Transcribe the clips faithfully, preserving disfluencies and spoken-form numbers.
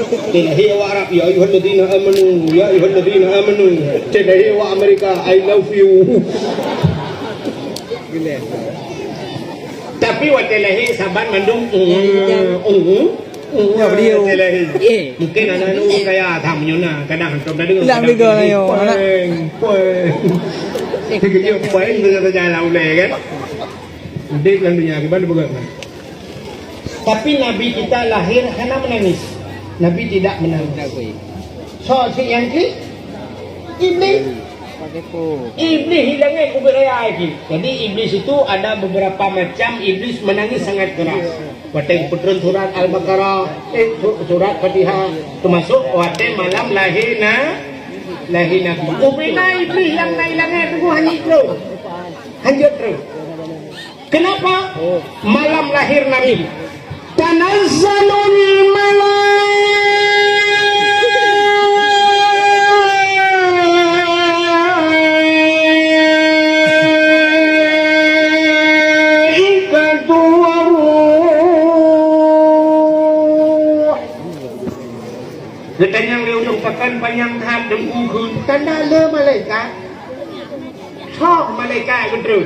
Teunahi awak Arab, "Ya ayyuhalladzina amanu, ya ayyuhalladzina amanu." Teunahi awak Amerika, "I love you." Tapi watèe lahé saban mandum, mm, mm, mm, ya, beliau. Watèe lahé. Eh. Mungkin aneuk-aneuk kaya tham nyoe na, kadang hantom dah dengar. Hilang kadang tiga bunyi, lah, yo, anak. Peng, peng. Tiga dia peng, tiga saja lah ulai kan. Udép lam dunia, kiban beugöt. Tapi Nabi kita lahir hana menangis. Nabi tidak menangis. Soe cit nyang klik? Iblis. Iblis di langét ubit raya jih. Jadi Iblis itu ada beberapa macam Iblis menangis sangat keras. Watèe geupeutrön surat Al-Baqarah, eh, su-, surat Fatihah, termasuk watèe malam lahé na-, lahé Nabi. Ubit na Iblis nyang na di langét teungku hana trön. Hanjeuet trön. Kenapa? Malam lahir Nabi. Tanazzalul malaikatu war ruh. Geutanyong lé ureueng pakon panyang that deungon kheun, tanda le malaikat. Soe malaikat geutrön.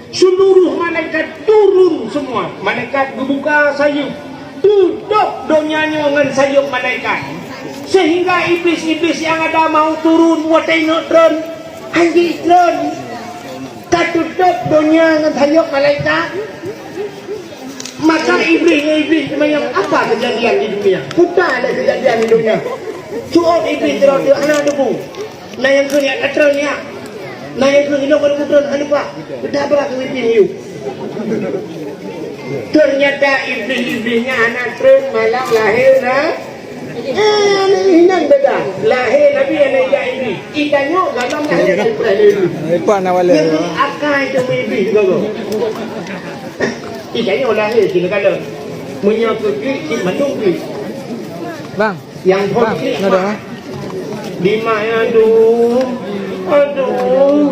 Seluruh malaikat turun semua. Malaikat geubuka sayeup, teutôp donya nyoe ngon sayeup malaikat. Sehingga iblis-iblis nyang ada mau turun watèe inong trön, hanjeuet trön. Ka teutôp donya ngon sayeup malaikat. Maka iblis ngon iblis teumanyong, "Apa kejadian di dunia? Peue na kejadian di dunia?" Su'ôt iblis sidroe teuk hana teupeu. Na nyang kheun nyak ka trön nyak. Na nyang kheun inong ka trön hana lupa. Geutabrak keu mipi miyueb. Ternyata iblis-iblis nyan hana trön malam lahé na. Eh, aneuk inong beda. Lahé Nabi aneuk jak iblis. Itanyoe galom lahé dari Ibrahim. Ipan awal. Jadi akai tu iblis gogo. Itanyoe lahé sini galom. Meunyoe keu klik, klik mandum klik. Bang. Yang positif, Pak. Lima, aduh, aduh,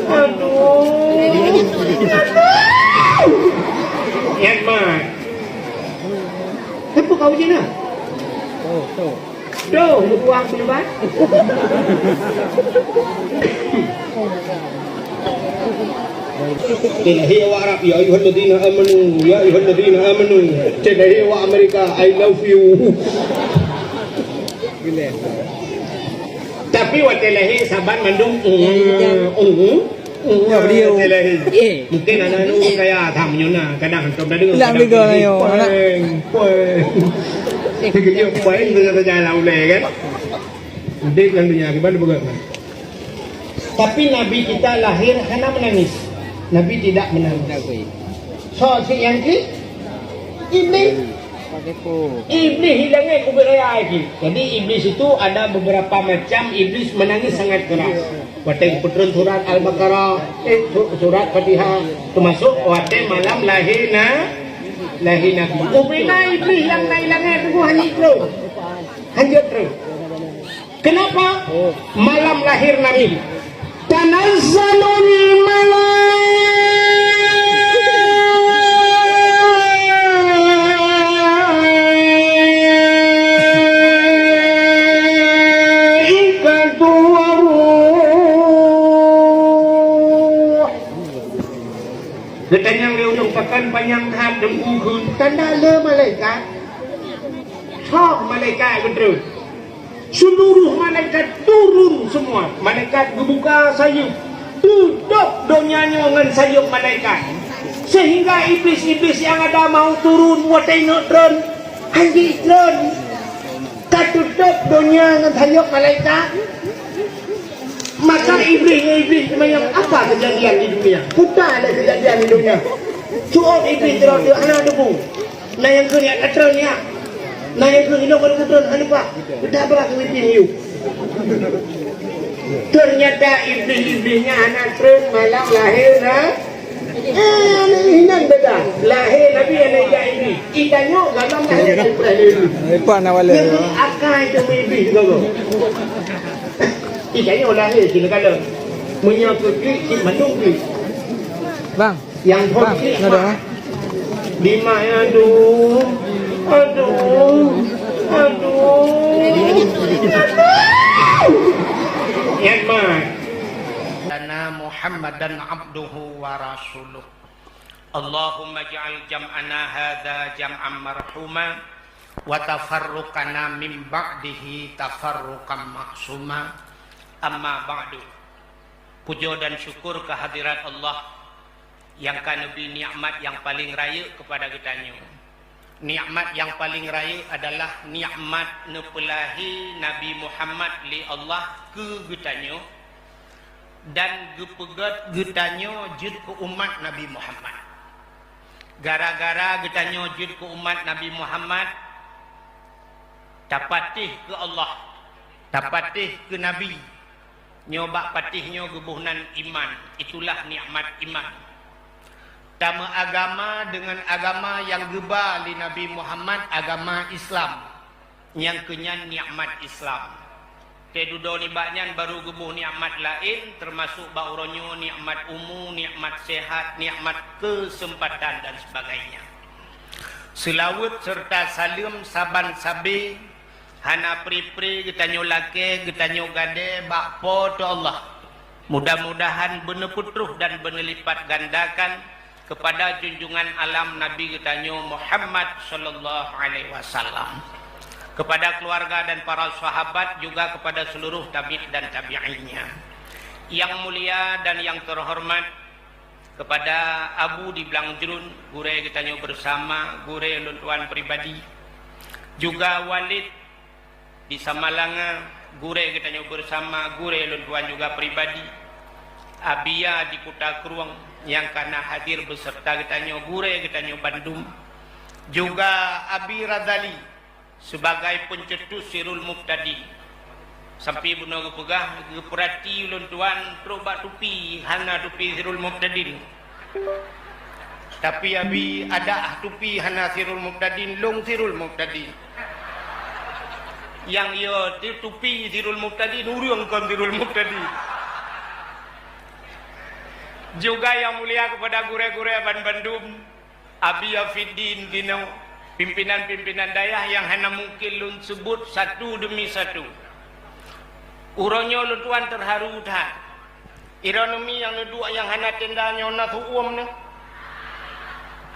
aduh. Nyan mat. Siapa kau je nah? Tuh, tuh. Tuh, lu buang tu, Bang. Teunahi awak Arab, "Ya ayyuhalladzina amanu, ya ayyuhalladzina amanu." Teunahi awak Amerika, "I love you." Tapi watèe lahé saban mandum, mm, mm, mm, ya, beliau. Watèe lahé. Eh. Mungkin aneuk-aneuk kaya tham nyoe na, kadang hantom dah dengar. Hilang kadang tiga bunyi, yo, anak. Peng, peng. Tiga dia peng, tiga saja lah ulai kan. Udép lam dunia, kiban beugöt. Tapi Nabi kita lahir hana menangis. Nabi tidak menangis. Soe cit nyang klik? Iblis. Iblis di langét ubit raya jih. Jadi iblis itu ada beberapa macam iblis menangis sangat keras. Watèe geupeutrön surat Al-Baqarah, eh, su-, surat Fatihah, termasuk watèe malam lahé na-, lahé Nabi. Ubit na iblis nyang na di langét teungku hana trön. Hanjeuet trön. Kenapa? Malam lahir Nabi. Tanazzalul malaikatu war ruh. Geutanyong lé ureueng pakon panyang that deungon kheun, tanda le malaikat. Soe malaikat geutrön? Seluruh malaikat turun semua. Malaikat geubuka sayeup, teutôp donya nyoe ngon sayeup malaikat. Sehingga iblis-iblis nyang ada mau turun watèe inong trön, hanjeuet trön. Ka teutôp donya ngon sayeup malaikat. Maka iblis ngon iblis teumanyong, "Apa kejadian di dunia? Peue na kejadian di dunia?" Su'ôt iblis sidroe teuk hana teupeu. Na nyang kheun nyak ka trön nyak. Na nyang kheun inong ka trön hana lupa. Geutabrak keu mipi miyueb. Ternyata iblis-iblis nyan hana trön malam lahé na. Eh, aneuk inong beda. Lahé Nabi aneuk jak iblis. Itanyoe galom lahé dari Ibrahim. Ipan awal. Jadi akai tu iblis gogo. Itanyoe lahé sini galom. Meunyoe keu klik, klik mandum klik. Bang. Yang positif, Pak. Lima, aduh, aduh, aduh. Muhammadan abduhu wa rasuluh. Allahumma ij'al jam'ana hadza jam'an marhuma, wa tafarruqana min ba'dihi tafarruqan ma'suma. Amma ba'du. Puja dan syukur kehadirat Allah nyang ka neubri nikmat nyang paleng rayeuk keupada geutanyoe. Nikmat nyang paleng rayeuk adalah nikmat neupeulahé Nabi Muhammad lé Allah keu geutanyoe dan geupeugét geutanyoe jeuet keu umat Nabi Muhammad. Gara-gara geutanyoe jeuet keu umat Nabi Muhammad, tapatéh keu Allah, tapatéh keu Nabi. Nyoe bak patéh nyoe geuboh nan iman, itulah nikmat iman. Tameuagama deungon agama nyang geuba lé Nabi Muhammad, agama Islam. Nyang keu nyan nikmat Islam. Teududoe nibak nyan barô geuboh nikmat laén, teumasok bak uroe nyoe nikmat umu, nikmat sehat, nikmat keuseumpatan dan sebagainya. Seulaweuet seureuta saleuem saban sabe, hana pri-pri geutanyoe lakée, geutanyoe gadée bak Po teu Allah. Mudah-mudahan beuneupeutroh dan beuneulipatgandakan keupada junjungan alam Nabi geutanyoe Muhammad sallallahu alaihi wasallam, keupada keuluwarga dan para sahabat, juga keupada seuluruh tabi' dan tabi'innya. Nyang mulia dan nyang teuhoreumat keupada Abu di Blang Jruen, gurée geutanyoe beusama, gurée lôn tuan pribadi, juga Walid di Samalanga, gurée geutanyoe beusama, gurée lôn tuan juga pribadi. Abi ya di Kuta Krueng nyang ka na hadir beuseurta geutanyoe, gurée geutanyoe bandum. Juga Abi Razali sebagai peuncetus Sirul Mubtadin. Sampai bunoe geupeugah, geupeurati ulôn tuan trok bak tupi, hana tupi Sirul Mubtadin. Tapi Abi adak tupi hana Sirul Mubtadin, lôn Sirul Mubtadin. Nyang yo tupi Sirul Mubtadin, ureuëng kon Sirul Mubtadin. Juga nyang mulia keupada gurée-gurée ban bandum, Abi Afiddin Gino, pimpinan-pimpinan dayah nyang hana mungken lôn seubut satu demi satu. Uroe nyoe lôn tuan teuharu that. Ironomi nyang neuduek nyang hana tenda nyoe na su'uem nyoe?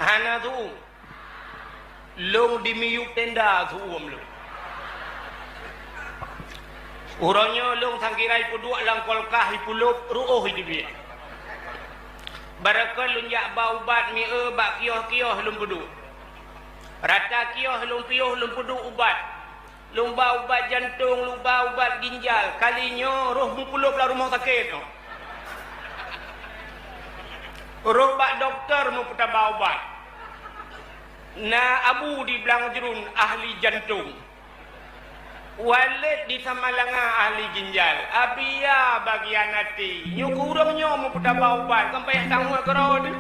Hana su'uem. Lôn dimiyueb tenda su'uem lôn. Uroe nyoe lôn sangkira ipeuduek lam kulkas, ipeulob, ruoh jiteubiet. Barokon lôn jak ba ubat mi-e bak kios-kios lôn peuduek. Rata kios lôn piôh lôn peuduek ubat. Lôn ba ubat jantong, lôn ba ubat ginjal. Kali nyoe roh meupeulob lam rumoh sakét nyoe. Roh bak dokto meupeutaba ubat. Na Abu di Blang Jruen ahli jantong. Walid di Samalanga ahli ginjal. Abi ya bagian até. Nyoe keu ureuëng nyoe meupeutaba ubat, kon payah tanggong keurau teuh.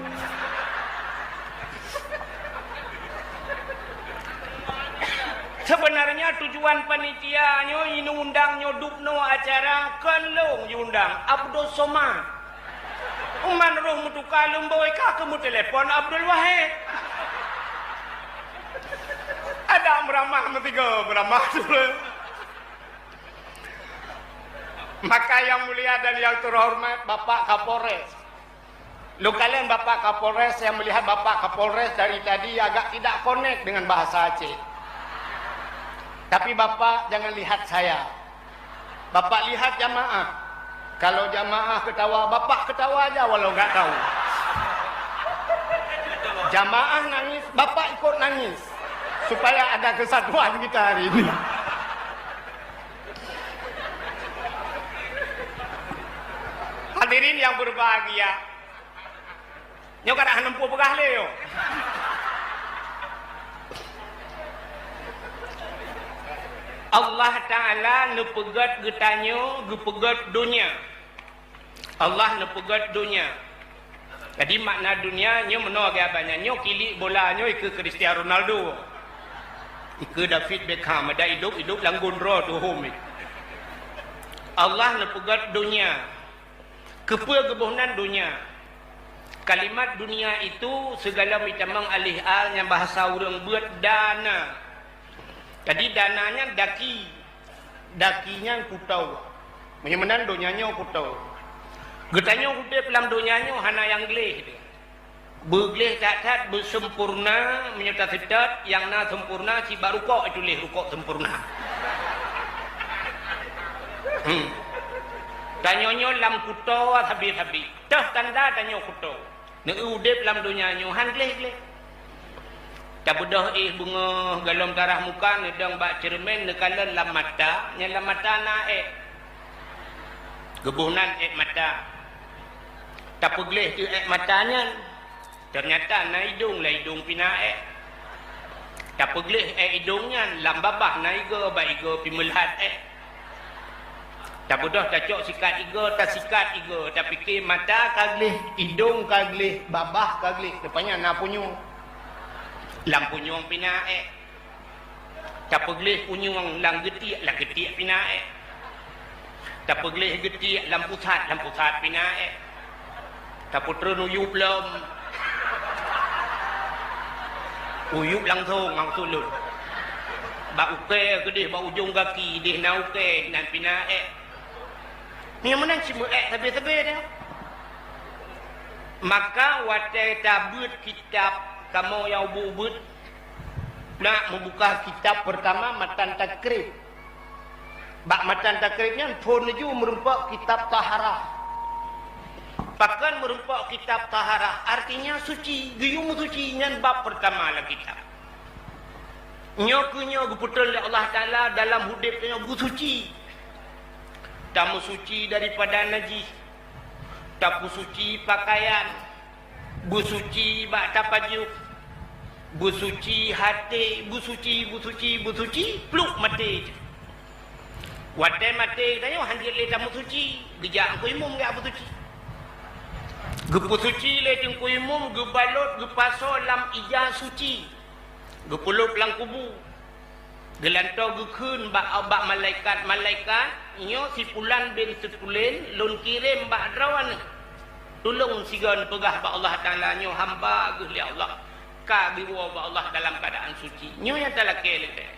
Sebenarnya tujuan panitia nyoe ini undang nyoe dubnoe acara kon lôn jiundang, Abdul Somad. Uman roh meutuka leumbôi ka keu meutelepon Abdul Wahid. Ada meuramah meusigoe, meuramah dulu. Maka yang mulia dan yang terhormat Bapak Kapolres. Lôn kalon Bapak Kapolres, saya melihat Bapak Kapolres dari tadi agak tidak connect dengan bahasa Aceh. Tapi Bapak jangan lihat saya. Bapak lihat jamaah. Kalau jamaah ketawa, Bapak ketawa aja walau nggak tahu. Jamaah nangis, Bapak ikut nangis. Supaya ada kesatuan kita hari ini. Hadirin yang berbahagia, nyoe ka hana mupeugah lé nyoe. Allah Taala neupeugét geutanyoe, geupeugét donya. Allah neupeugét donya. Jadi makna donya nyoe meunoe geuh abah nyan, nyoe kilik bola nyoe ikeue Cristiano Ronaldo. Ikeue David Beckham, ada idop-idop langgon droe tuhom. Allah neupeugét donya. Keupeue geuboh nan donya? Kalimat dunia itu sigala meutamong alih al nyang bahasa ureuëng beuet dana. Jadi dana nyan daki. Daki nyan kuto. Meunyoe meunan donya nyoe kuto. Geutanyoe udeb lam donya nyoe hana nyang gleh. Beugleh that-that, beuseumpurna, meunyoe taseutôt, nyang na seumpurna, cit bak rukok ituléh rukok seumpurna. Hmm. Tanyoe nyoe lam kuto sabe-sabe. Toh tanda tanyoe kuto. Neu udeb lam donya nyoe han gleh-gleh. Tabeudôh éh beungoh golom darah muka, neudong bak ceureumen, neukalon lam mata, nyan lam mata na ék. Geuboh nan ék mata. Tapeugleh teuh ék mata nyan, teunyata na idong, lam idong pih na ék. Tapeugleh ék idong nyan, lam babah na igoe, bak igoe pih meulat ék. Tabeudôh tacok sikat igoe, tasikat igoe, tapike mata ka gleh, idong ka gleh, babah ka gleh, rupanya na punyueng. Lam punyueng pih na ék. Tapeugleh punyueng lam geutiek, lam geutiek pih na ék. Tapeugleh geutiek lam pusat, lam pusat pih na ék. Tapeutreun u yup lom. U yup langsong maksud lôn. Bak ukée keudeh, bak ujong gaki deh na ukée, nan pih na ék. Nyang meunan cit meu-ék sabe-sabe nyoe. Maka watée tabeuet kitab, kamoe nyang ubeuet-ubeuet, nak meubuka kitab peurtama matan Takrib. Bak matan Takrib nyan phon laju meurumpok kitab taharah. Pakon meurumpok kitab taharah? Artinya suci, geuyue meusuci, nyan bab peurtama lam kitab. Nyoe keuh nyoe geupeutreun lé Allah Taala dalam udeb tanyoe beusuci. Tameusuci daripada najih, tapeusuci pakaian, beusuci bak tapajoh, beusuci até, beusuci, beusuci, beusuci, pluek maté. Watée maté tanyoe han jeuet lé tameusuci, geujak Teungku Imum geujak beusuci. Geupeusuci lé Teungku Imum, geubalot, geupasoe lam ija suci, geupeulop lam kubu. Geulantoe geukheun bak, bak malaikat-malaikat, "Nyoe si pulan bin si pulen lôn kirém bak droeneuh. Tulông sigoe neupeugah bak Allah Taala nyoe hamba geuh lé Allah, ka geuwoe bak Allah dalam keuadaan suci." Nyoe nyang talakée lé teuh.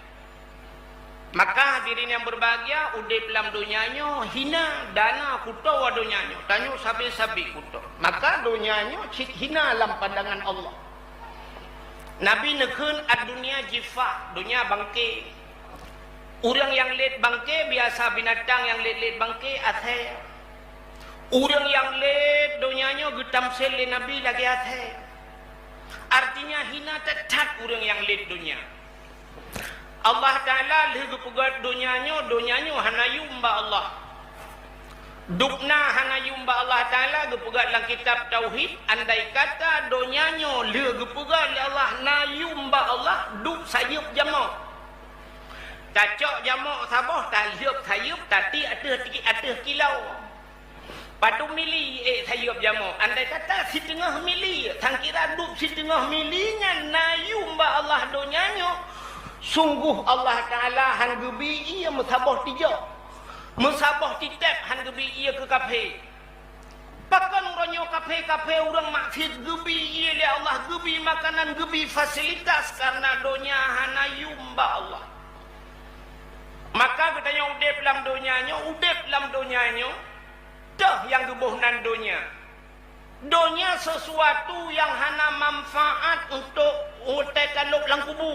Maka hadirin yang berbahagia, udeb lam donya nyoe hina, dana kuto wa donya nyoe, tanyoe sabe-sabe kuto. Maka donya nyoe cit hina lam pandangan Allah. Nabi neukheun, "Ad-dunya jifah," donya bangke. Ureuëng nyang lét bangke, biasa binatang nyang lét-lét bangke, asèe. Ureuëng nyang lét donya nyoe geutamsil lé Nabi lagée asèe. Artinya hina that-that ureuëng nyang lét donya. Allah Taala lheueh geupeugét donya nyoe, donya nyoe hana yum bak Allah. Dubna hana yum bak Allah Taala, geupeugét lam kitab Tauhid, andai kata donya nyoe lheueh geupeugét lé Allah na yum bak Allah, dub sayeuep jamok. Tacok jamok saboh, talheuep sayeuep, tatiek ateueh ti-, ateueh kilau. Padum mili ék sayeuep jamok, andai kata siteungoh mili, sangkira dub siteungoh mili nyan na yum bak Allah donya nyoe, sunggoh Allah Taala han geubi ié meusaboh tijok. Meusaboh titép han geubi ié keu kaphé. Pakon uroe nyoe kaphé-kaphé ureuëng maksiet geubi ié lé Allah, geubi makanan, geubi fasilitas, kareuna donya hana yum bak Allah. Maka geutanyoe udeb lam donya nyoe, udeb lam donya nyoe, toh nyang geuboh nan donya. Donya sesuatu nyang hana manfaat untuk utai talop lam kubu.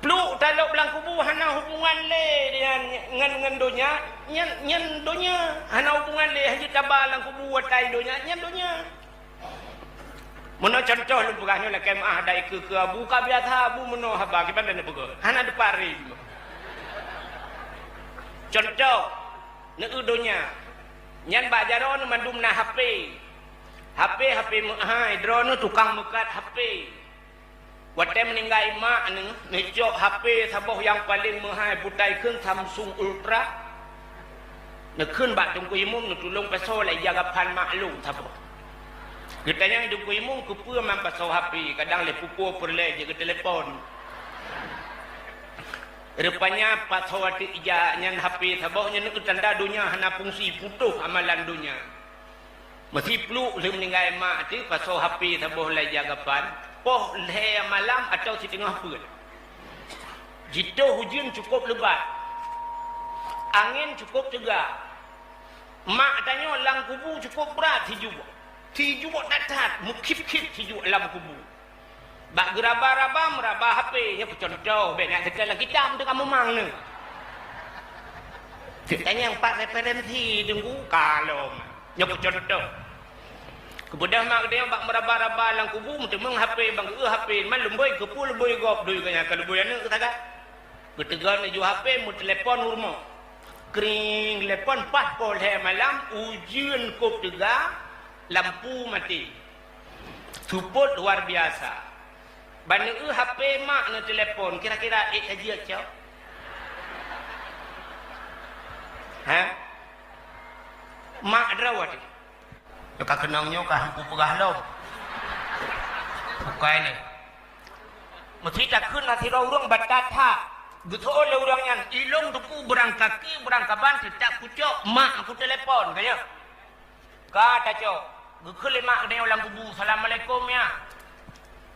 Pluek talop lam kubu hana hubungan lé nyan ngon, ngon donya, nyan, nyan donya hana hubungan lé, hana taba lam kubu atai donya, nyan donya. Meunoe contoh lôn peugah nyoe lakée meuáh dai keu, keu abu ka biasa abu meunoe haba kiban dan peugah. Hana deupat ri. Contoh, neu donya. Nyan bak jaroe neu mandum na H P. H P, H P meuhai, droeneuh tukang meukat H P. Watée meuninggai mak neuh, neucok H P saboh nyang paleng meuhai, butai kheun Samsung Ultra. Neukheun bak Teungku Imum, neutulông pasoe lé ija gapan mak lôn saboh. Geutanyong Teungku Imum, keupeue man pasoe H P, kadang lé pupo peureulée jeuet geutelepon. Rupanya pasoe ateueh ija nyan H P saboh nyan neukheun tanda donya hana fungsi, putôh amalan donya. Meusipluek lheueh meuninggai mak teuh pasoe H P saboh lé ija gapan, poh lhée malam atawa siteungoh peuet. Jitoh ujeuen cukôp leubat, angén cukôp teuga. Mak tanyoe lam kubu cukup brat sijuek. Sijuek that-that, meukhip-khip sijuek lam kubu. Bak geuraba-raba, meuraba H P, nyoe peucuntoh, bèk na teuka lam kitab, teuka mumang nyoe. Tanyong pat referensi Teungku, kalon. Nyoe peucuntoh. Keubeudoh mak geutanyoe bak meuraba-raba lam kubu, meuteumeung H P, bang geu H P, man lumbôi keupeue lumbôi gob, dui geuh nyan ka lumbôi aneuk geuh sagai. Geuteugon laju H P, meutelepon u rumoh. Kring, telepon paih poh lhèe malam, ujeuen kôb teuga, lampu maté. Seupôt luar biasa. Ban neu-eu H P mak neutelepon, kira-kira ék ka jeuet cok? Hah? Mak droe teuh. Nyoe ka keunong nyoe ka han kupeugah lom. Bukai lé. Meusti takheun na sidroe ureueng bata that. Geuseuôt lé ureueng nyan, "Ilôn Teungku beurangkaki, beurangkaban, teutab kucok, mak kutelepon," ka nyoe. Ka tacok, geukheun lé mak geutanyoe lam kubu, "Assalamualaikum, ya."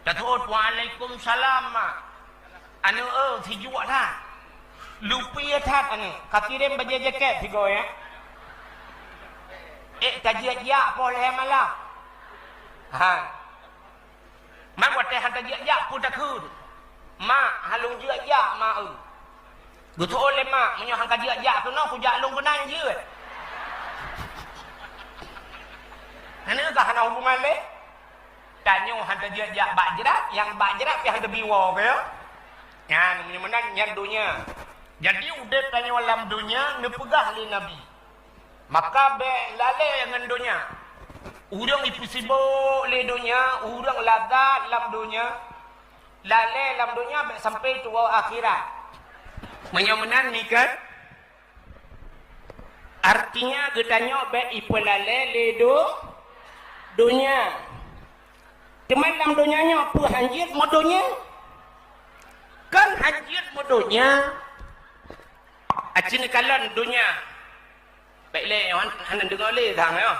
Taseuôt, "Waalaikumsalam, mak." Aneuk, eh, sijuek that. Lupi that aneuk, ka kirém bajèe jakét sigoe, ya. Ék ka jeuet jak poh lhèe malam. Ha. Man watèe han ka jeuet jak, peue takheun? "Mak, han lôn jeuet jak, mak, eu." Geuseuôt lé mak, "Meunyoe han ka jeuet jak keunoe, kujak lôn keunan jeuet." Hana ka hana hubungan lé. Tanyoe han ka jeuet jak bak jrat, nyang bak jrat pih han teubiwoe, ka nyoe? Nyan, meunyoe meunan, nyan donya. Jadi, udép tanyoe lam donya neupeugah lé Nabi. Maka bèk lalè ngon donya. Ureueng ipeusibok lé donya, ureueng lazat lam donya, lalè lam donya bèk sampai tuwoe akhirat. Meunyoe meunan nyan kan, artinya geutanyoe bèk ipeulalè lé do-, donya. Teuma lam donya nyoe peue han jeuet meudonya? Kan han jeuet meudonya. Aci neukalon donya. Bèk lé, han, hana deungoe lé sang nyoe.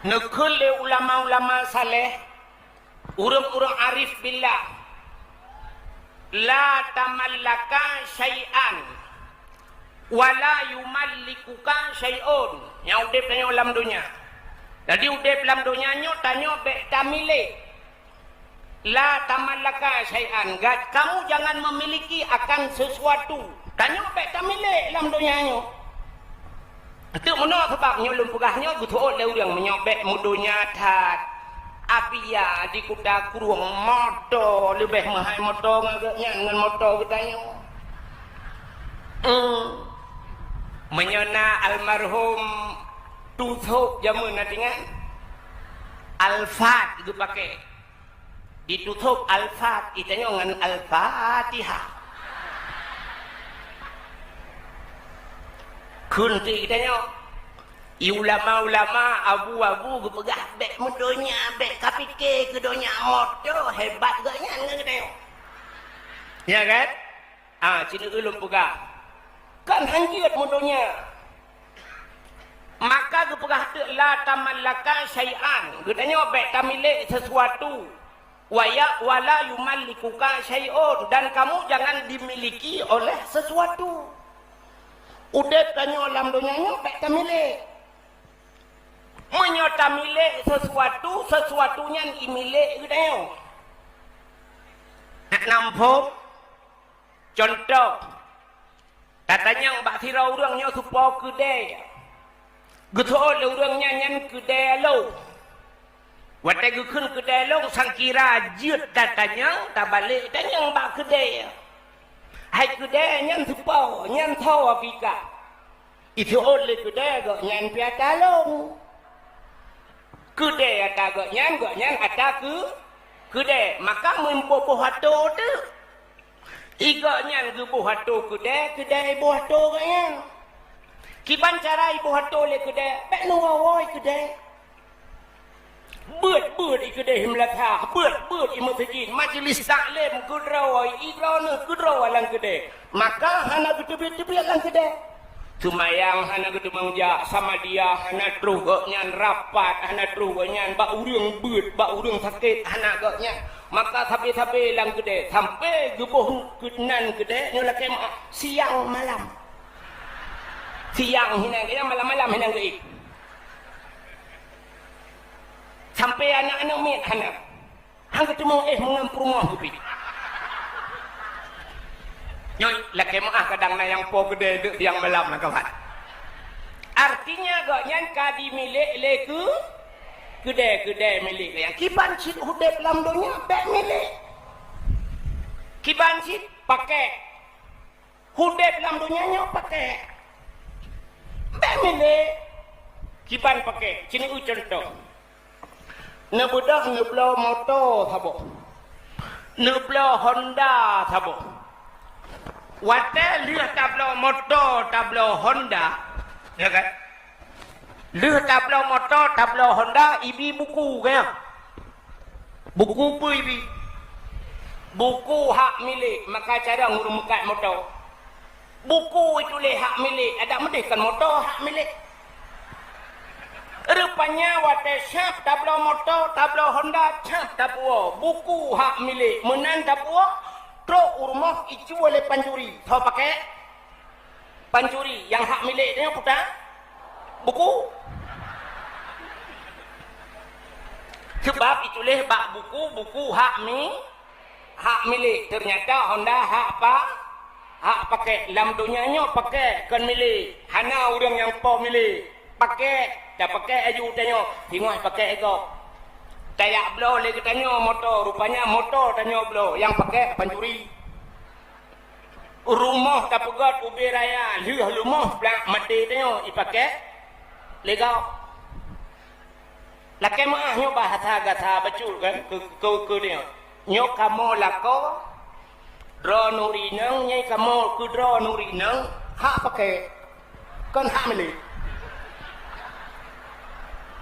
Neukheun lé ulama-ulama saleh, ureueng-ureueng arif billah, "La tamallaka syai'an, wa la yumallikuka syai'un." Nyang udép tanyoe lam donya. Jadi, udép lam donya nyoe tanyoe bèk tamilék. "La tamallaka syai'an," gat-, kamu jangan memiliki akan sesuatu. Tanyoe bèk tamilék lam donya nyoe. Teuk meunoe sabab nyoe lôn peugah nyoe geuseuôt lé ureueng meunyoe bèk meudonya that. Apia di Kuta Krueng moto leubeh meuhai moto ngon geuh nyan ngon moto geutanyoe. Hmm. Meunyoe na almarhum Tuthop jameun na tingan, Alphard geupaké. Ditutôp Alphard, itanyoe ngon Al-Fatihah. Kheun ti itanyoe, i ulama-ulama, abu-abu geupeugah bèk meudonya, bèk kapike keu donya, moto hebat geuh nyan ngon geutanyoe. Ya kan? Ah, sineuk ulôn peugah. Kan han jeuet meudonya. Maka geupeugah teuk, "La tamallaka syai'an." Geutanyoe bèk tamilék sesuatu. Wa ya, "Wa la yumallikuka syai'un." Dan kamu jangan dimiliki oleh sesuatu. Udép tanyoe lam donya nyoe bèk tamilék. Meunyoe tamilék sesuatu, sesuatu nyan imilék geutanyoe. Nak namphom? Cuntoh, tatanyong bak sidroe ureueng nyoe soe po keudè. Geuseuôt lé ureueng nyan, nyan keudè lôn. Watèe geukheun keudè lôn, sangkira jeuet tatanyong, tabalek tanyong bak keudè. Hai keudè nyan soe po, nyan soe hakika. Iseuôt lé keudè gobnyan pih ata lôn. Keudè ata gobnyan, gobnyan ata keu-, keudè. Maka meuboh-boh atô teuk. I gobnyan geuboh atô keudè, keudè iboh atô gobnyan. Kiban cara iboh atô lé keudè, bèk neuwoe-woe keudè. Beuet-beuet i keudè i meulasah, beuet-beuet i meuseujid, majlis taklim keudroe, i droeneuh keudroe lam keudè. Maka hana geuteubiet-teubiet lam keudè. Seumayang hana geuteumeung jak, samadiyah hana troh gobnyan, rapat hana troh gobnyan, bak ureueng beuet, bak ureueng sakét hana gobnyan. Maka sabe-sabe lam keudè, sampoe geuboh keunan keudè nyoe lakèe meu'ah siang malam. Siang hinan geuék, malam-malam hinan geuék. Sampai aneuk-aneuk miet hana. Han geuteumeung éh meungon peurumoh geubi. Nyoe lakée meuáh kadang na nyang po keudè deuk siang malam na kawan. Artinya gobnyan ka jimilék lé keu-, keudè-keudè milék gobnyan. Kiban cit udeb lam donya bék milék. Kiban cit pakék. Udeb lam donya nyoe pakék. Bék milék. Kiban pakék. Ci neueu cuntoh. Neubeudôh neubloe moto saboh. Neubloe Honda saboh. Watée lheueh tabloe moto, tabloe Honda, ya kan? Lheueh tabloe moto, tabloe Honda, ibi buku, kan? Buku peue ibi? Buku hak milék, maka carông ureuëng meukat moto. Buku ituléh hak milék, adak meudeh kon moto hak milék. Rupanya watée sab tabloe moto, tabloe Honda, sab tapuwoe. Buku hak milék, meunan tapuwoe, trok u rumoh icue lé pancuri. Soe pakék? Pancuri. Nyang hak milék nyoe peue ta? Buku. Sebab ituléh bak buku, buku hak mi-, hak milék. Ternyata Honda hak pa-, hak pakék. Lam donya nyoe pakék kon milék. Hana ureuëng nyang po milék. Pakék, tapakék aju tanyoe, singoh pakék gob. Tajak bloe lé geutanyoe moto, rupanya moto tanyoe bloe, nyang pakék pancuri. Rumoh tapeugét ubé raya, lheueh lumoh plak maté tanyoe ipakék lé gob. Lakée meuáh nyoe bahasa gata bacut kan, keu, keu, keu tanyoe. Nyoe kamoe lakoe, droeneuh inong, nyan kamoe keu droeneuh inong, hak pakék, kon hak milék.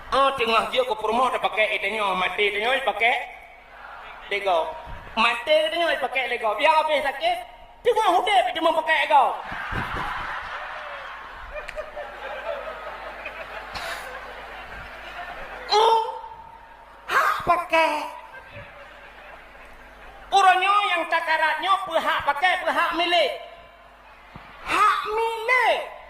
Oh, teungoh jeuet keu peurumoh tapakék, eh, tanyoe maté, tanyoe pakék lé gob. Maté tanyoe pakék lé gob. Nyang habéh sakét, teungoh udeb teuma pakék lé gob. Hmm. Hak pakék. Uroe nyoe nyang takarat nyoe peue hak pakék, peue hak milék? Hak milék.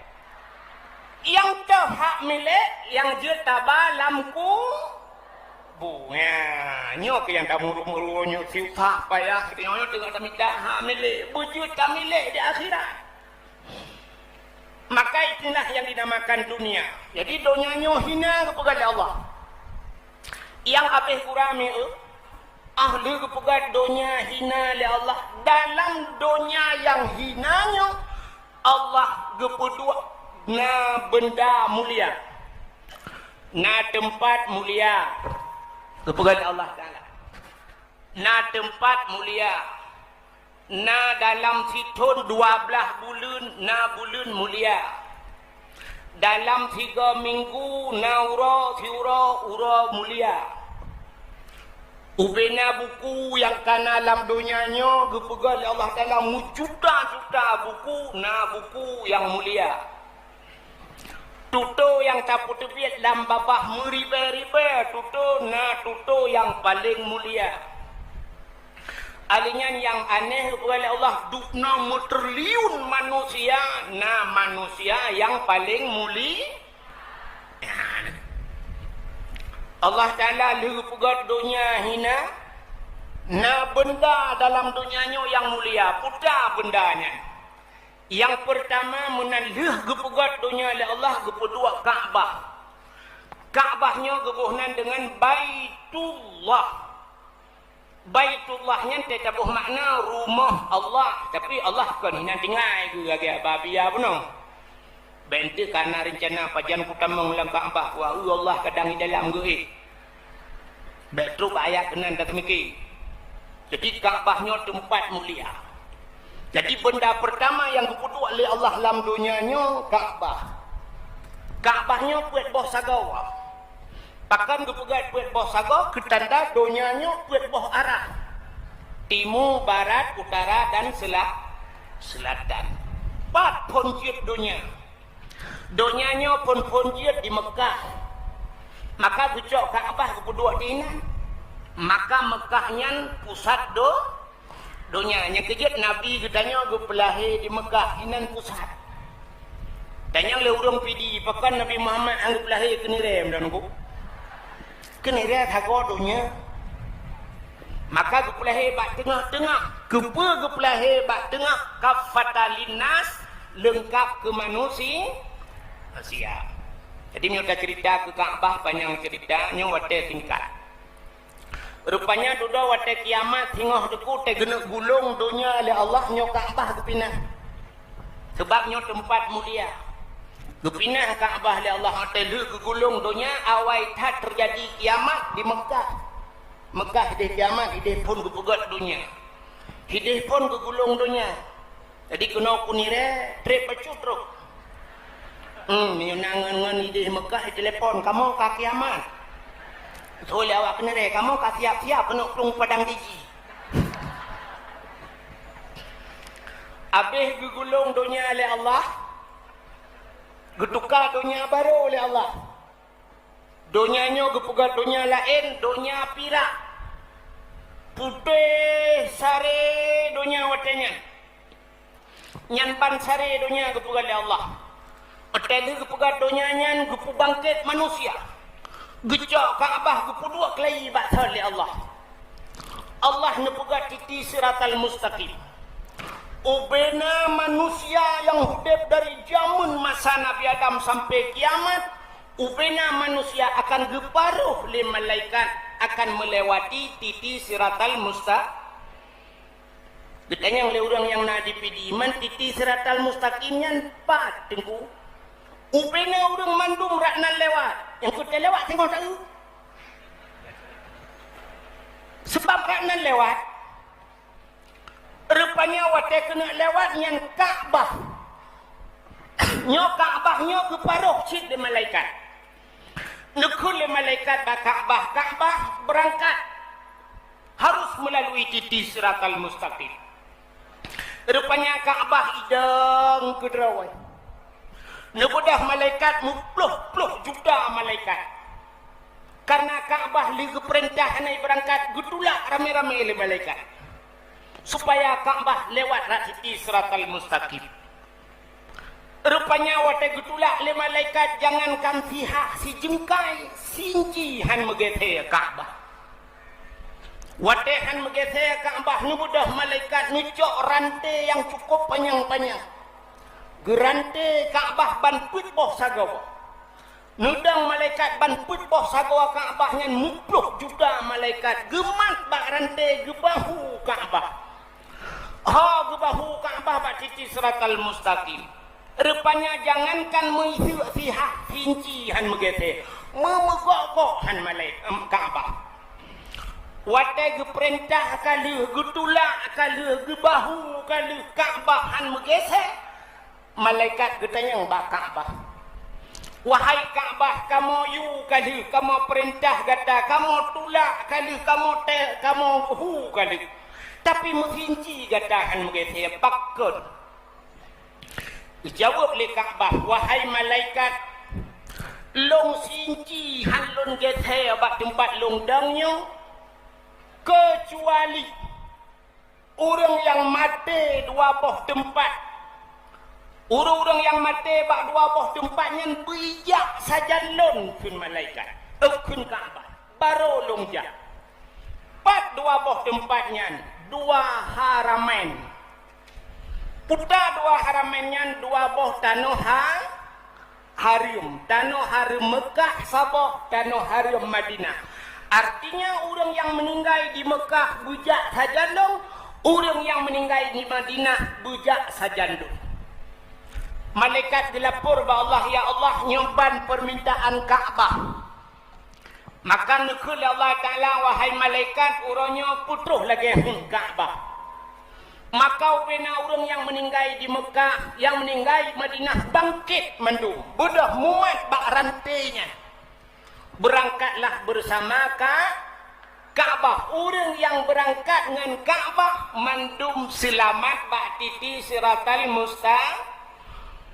Nyang toh hak milék nyang jeuet taba lam kubu. Nya, nyoe keuh nyang tamuruk-muruk nyoe, siutak payah nyoe, nyoe teungoh tamita hak milék. Beujeuet tamilék di akhirat. Maka itulah yang dinamakan dunia. Jadi, donya nyoe hina geupeugah lé Allah. Nyang habéh gura mi eu, ah lheueh geupeugah donya hina lé Allah. Dalam donya nyang hina nyoe, Allah geupeuduek na benda mulia. Na teumpat mulia. Geupeugah lé Allah Taala. Na teumpat mulia. Na dalam sithon dua blaih buleuen na buleuen mulia. Dalam sigoe minggu na uroe siuroe uroe mulia. Ubena buku nyang kana lam donya nyoe geupeugah lé Allah Taala meujuta-juta buku, na buku nyang mulia. Tutoe nyang tapeuteubiet lam babah meuribée-ribée tutoe na tutoe nyang paleng mulia. Alèh nyan nyang aneh geupeugah lé Allah, dubna meutriliun manusia, na manusia nyang paleng muli-, Allah Taala lheueh geupeugah donya hina, na benda dalam donya nyoe nyang mulia, peue ta benda nyan? Nyang peurtama, meunan lheueh geupeugét donya lé Allah, geupeuduek Ka'bah. Ka'bah nyoe geuboh nan deungon Baitullah. Baitullah nyan teutabôh makna rumoh Allah, tapi Allah kon hinan tinggai geuh lagée babia bunoe. Bék teuk kana reuncana pajan kutamong lam Ka'bah, wah, Allah kadang di dalam geuh. Bék trok bak ayat keunan taseumike. Jadi, Ka'bah nyoe teumpat mulia. Jadi, benda peurtama nyang geupeuduek lé Allah lam donya nyoe, Ka'bah. Ka'bah nyoe peuet boh sagoe. Pakon geupeugah peuet boh sagoe? Keu tanda donya nyoe peuet boh arah. Timu, barat, utara, dan sela-, selatan. Pat phon jeuet donya. Donya nyoe phon-phon jeuet di Meukah. Maka geucok Ka'bah geupeuduek di inan. Maka Meukah nyan pusat do-, donya. Nyang keujeuet Nabi geutanyoe geupeulahé di Meukah, inan pusat. Tanyong lé ureuëng Pidie, pakon Nabi Muhammad han geupeulahé keu nirée, meunan ku? Keu nirée sagoe donya. Maka geupeulahé bak teungoh-teungoh. Keupeue geupeulahé bak teungoh? Kaffatan linnas, leungkab keu manusi-, manusia. Jadi, meunyoe taceurita keu Ka'bah, panyang ceurita, nyoe watée singkat. Rupanya dudoe watée kiamat singoh teungku teugeuneuk gulong donya lé Allah, nyoe Ka'bah geupinah. Sabab nyoe teumpat mulia. Geupinah Ka'bah lé Allah, watée lheueh geugulong donya, awai that teujadi kiamat di Meukah. Meukah ideh kiamat, ideh phon geupeugét donya. Ideh phon geugulong donya. Jadi keunoe kunirée treb bacut trok. Hmm, meunyoe na ngon-ngon ideh Meukah, itelepon, "Kamoe ka kiamat." Beutôi lé awak kunirée, "Kamoe ka siap-siap keuneuk plueng padang jiji." Abéh geugulong donya lé Allah, geutuka donya barô lé Allah. Donya nyoe geupeugah donya laén, donya pirak. Putéh saré donya watée nyan. Nyan ban saré donya geupeugah lé Allah. Watée lheueh geupeugah donya nyan, geupeubangkét manusia. Geucok Ka'bah geupeuduek lagi bak thon lé Allah. Allah neupeugah titi siratal mustaqim. Ubena manusia nyang udeb dari jameun masa Nabi Adam sampai kiamat, ubena manusia akan geuparoh lé malaikat akan meulewati titi siratal musta-, Geutanyong lé ureuëng nyang na di Pidie, "Man titi siratal mustaqim nyan pat, Teungku?" "Ubena ureuëng mandum rot nan lewat, nyang keu lewat singoh taeu." Sabab rot nan lewat, rupanya watée keuneuk lewat nyan Ka'bah. Nyoe Ka'bah nyoe geuparoh cit lé malaikat. Neukheun lé malaikat bak Ka'bah, "Ka'bah beurangkat harus meulalui titi siratal mustaqim." Rupanya Ka'bah idong keudroe. Neubeudôh malaikat meuploh-ploh juta malaikat. Karena Ka'bah lheueh geupeurintah hana beurangkat, geutulak ramé-ramé lé malaikat supaya Ka'bah lewat rot titi siratal mustaqim. Rupanya watée geutulak lé malaikat, jangankan sihah sijeungkai, sinci han meugeusée Ka'bah. Watée han meugeusée Ka'bah, neubeudôh malaikat neucok ranté nyang cukup panyang-panyang. Geuranté Ka'bah ban peuet boh sagoe. Neudong malaikat ban peuet boh sagoe Ka'bah nyan, meuploh juta malaikat geumat bak ranté geubahu Ka'bah. Ho geubahu Ka'bah bak titi siratal mustaqim. Rupanya jangankan meuiseuk sihah sinci han meugeusée, meumeugok-gok han malai-, em, Ka'bah. Watée geupeurintah ka lheueh, geutulak ka lheueh, geubahu ka lheueh, Ka'bah han meugeusée. Malaikat geutanyong bak Ka'bah, "Wahai Ka'bah, kamoe yue ka lheueh, kamoe peurintah gata, kamoe tulak ka lheueh, kamoe te-, kamoe hu ka lheueh, tapi meusinci gata han meugeusée, pakon?" Geujaweueb lé Ka'bah, "Wahai malaikat, lôn sinci han lôn geusée bak teumpat lôn dong nyoe, keucuali ureuëng nyang maté dua boh teumpat. Ureuëng-ureuëng nyang maté bak dua boh teumpat nyan beuijak sajan lôn," kheun malaikat, eh, kheun Ka'bah, "barô lôn jak." Pat dua boh teumpat nyan? Dua haramain. Peue dua haramain nyan? Dua boh tanoh ha-, hareuem, tanoh hareuem Meukah saboh, tanoh hareuem Madinah. Artinya, ureuëng nyang meuninggai di Meukah beujak sajan lôn, ureuëng nyang meuninggai di Madinah beujak sajan lôn. Malaikat geulapor bak Allah, "Ya Allah, nyoe ban peumintaan Ka'bah." Maka neukheun lé Allah Taala, "Wahai malaikat, uroe nyoe peutroh lagée hueng Ka'bah." Maka ubena ureuëng nyang meuninggai di Meukah, nyang meuninggai Madinah bangkét mandum, beudôh mumat bak ranté nyan. Beurangkatlah beusama Ka-, Ka'bah. Ureuëng nyang beurangkat ngon Ka'bah mandum seulamat bak titi Siratal Musta-,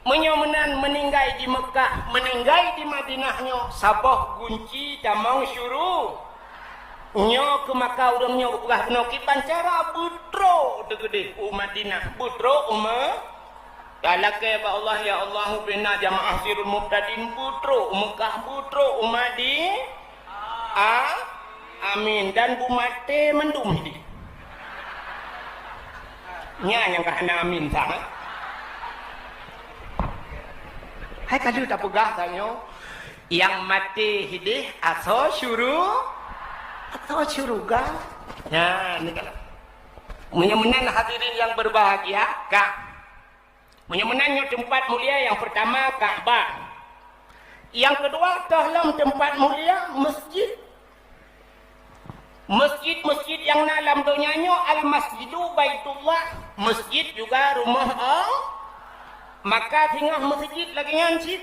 Meunyoe meunan meuninggai di Meukah, meuninggai di Madinah nyoe saboh gunci tamong syuru-, nyoe keuh maka ureuëng nyoe geupeugah keunoe kiban cara beutroh teugeudeh u Madinah, beutroh u Me-, Talakée bak Allah, "Ya Allah, ubena jamaah Sirul Mubtadin beutrok u Meukah, beutrok u Madi-, a-, amin, dan beumaté mandum hidéh." Nyan nyang ka hana amin sangat. Hai ka lheueh tapeugah tanyoe, nyang maté hidéh asoe syuru-, asoe syeuruga. Nyan, ni kalau. Meunyoe meunan hadirin yang berbahagia, ka. Meunyoe meunan nyoe teumpat mulia nyang peurtama Ka'bah. Nyang keudua toh lom teumpat mulia masjid. Masjid-masjid nyang na lam donya nyoe, Al-Masjidu Baitullah, masjid juga rumoh Allah. Maka singoh masjid lagée nyan cit.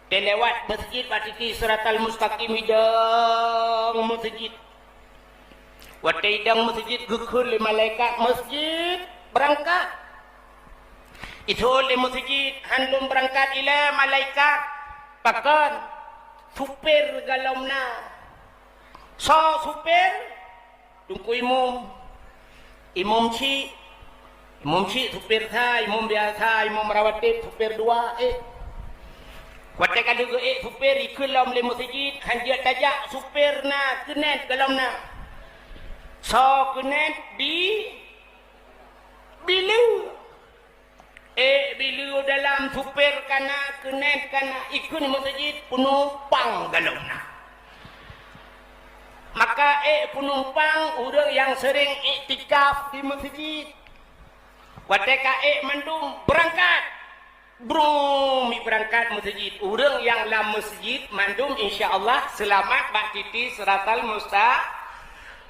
Teuliwat masjid bak titi Siratal Mustaqim, idong masjid. Watée idong masjid geukheun lé malaikat, "Masjid, beurangkat!" Ithon lé masjid, "Hán lom beurangkat ilée malaikat." "Pakon?" "Supir golom na." "Soe supir?" "Teungku Imum." "Imum chik?" "Imum chik supir sa, imum biasa, imum rawatib supir dua, ék." Watée ka lheueh geuék supir, ikheun lom lé masjid, "Hán jeuet tajak, supir na, keunet golom na." "Soe keunet?" "Bi-, bileue." "Ék bileue dalam, supir ka na, keunet ka na, ikheun masjid, peunumpang golom na." Maka ék peunumpang ureuëng nyang seuring iktikaf di masjid. Watée ka ék mandum, beurangkat. Brum, beurangkat masjid. Ureuëng nyang lam masjid mandum insya Allah seulamat bak titi Siratal Musta-,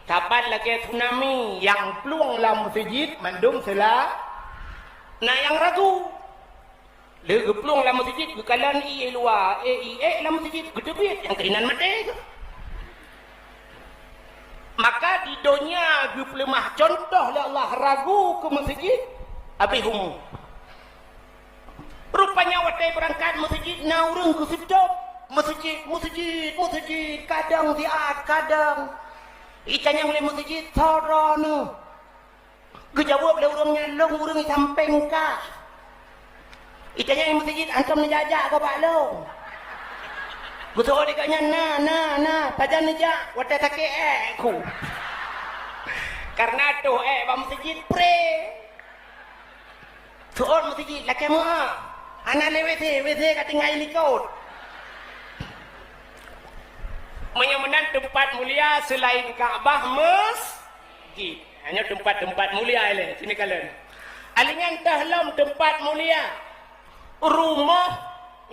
saban lagée tsunami nyang plueng lam masjid mandum seula-, na nyang ragu. Lé geuplueng lam masjid, geukalon ié luwa, ék, ié lam masjid, geuteubiet, nyang keunan maté. Maka di donya geupeuleumah contoh lé Allah ragu keu masjid, habéh umu. Rupanya watée beurangkat masjid na ureuëng geuseutop, "Masjid, masjid, masjid, kadang siat, kadang." Itanyong lé masjid, "Soe droeneuh?" Geujaweueb lé ureuëng nyan, "Lôn ureuëng sampéng kah." Itanyong masjid, "Antom neujak-jak keu bak lôn?" Geuseuôt lé gobnyan, "Na, na, na, pajan neujak, watée sakét ék khu." Kareuna toh ék bak masjid pré. Seuôt masjid, lakée meu'ah. Hana lé WC, WC ka tinggai likot. Meunyoe meunan teumpat mulia seulaén Ka'bah, masjid. Nyoe teumpat-teumpat mulia ilée, sini kalon. Alinyan teuh lom teumpat mulia. Rumoh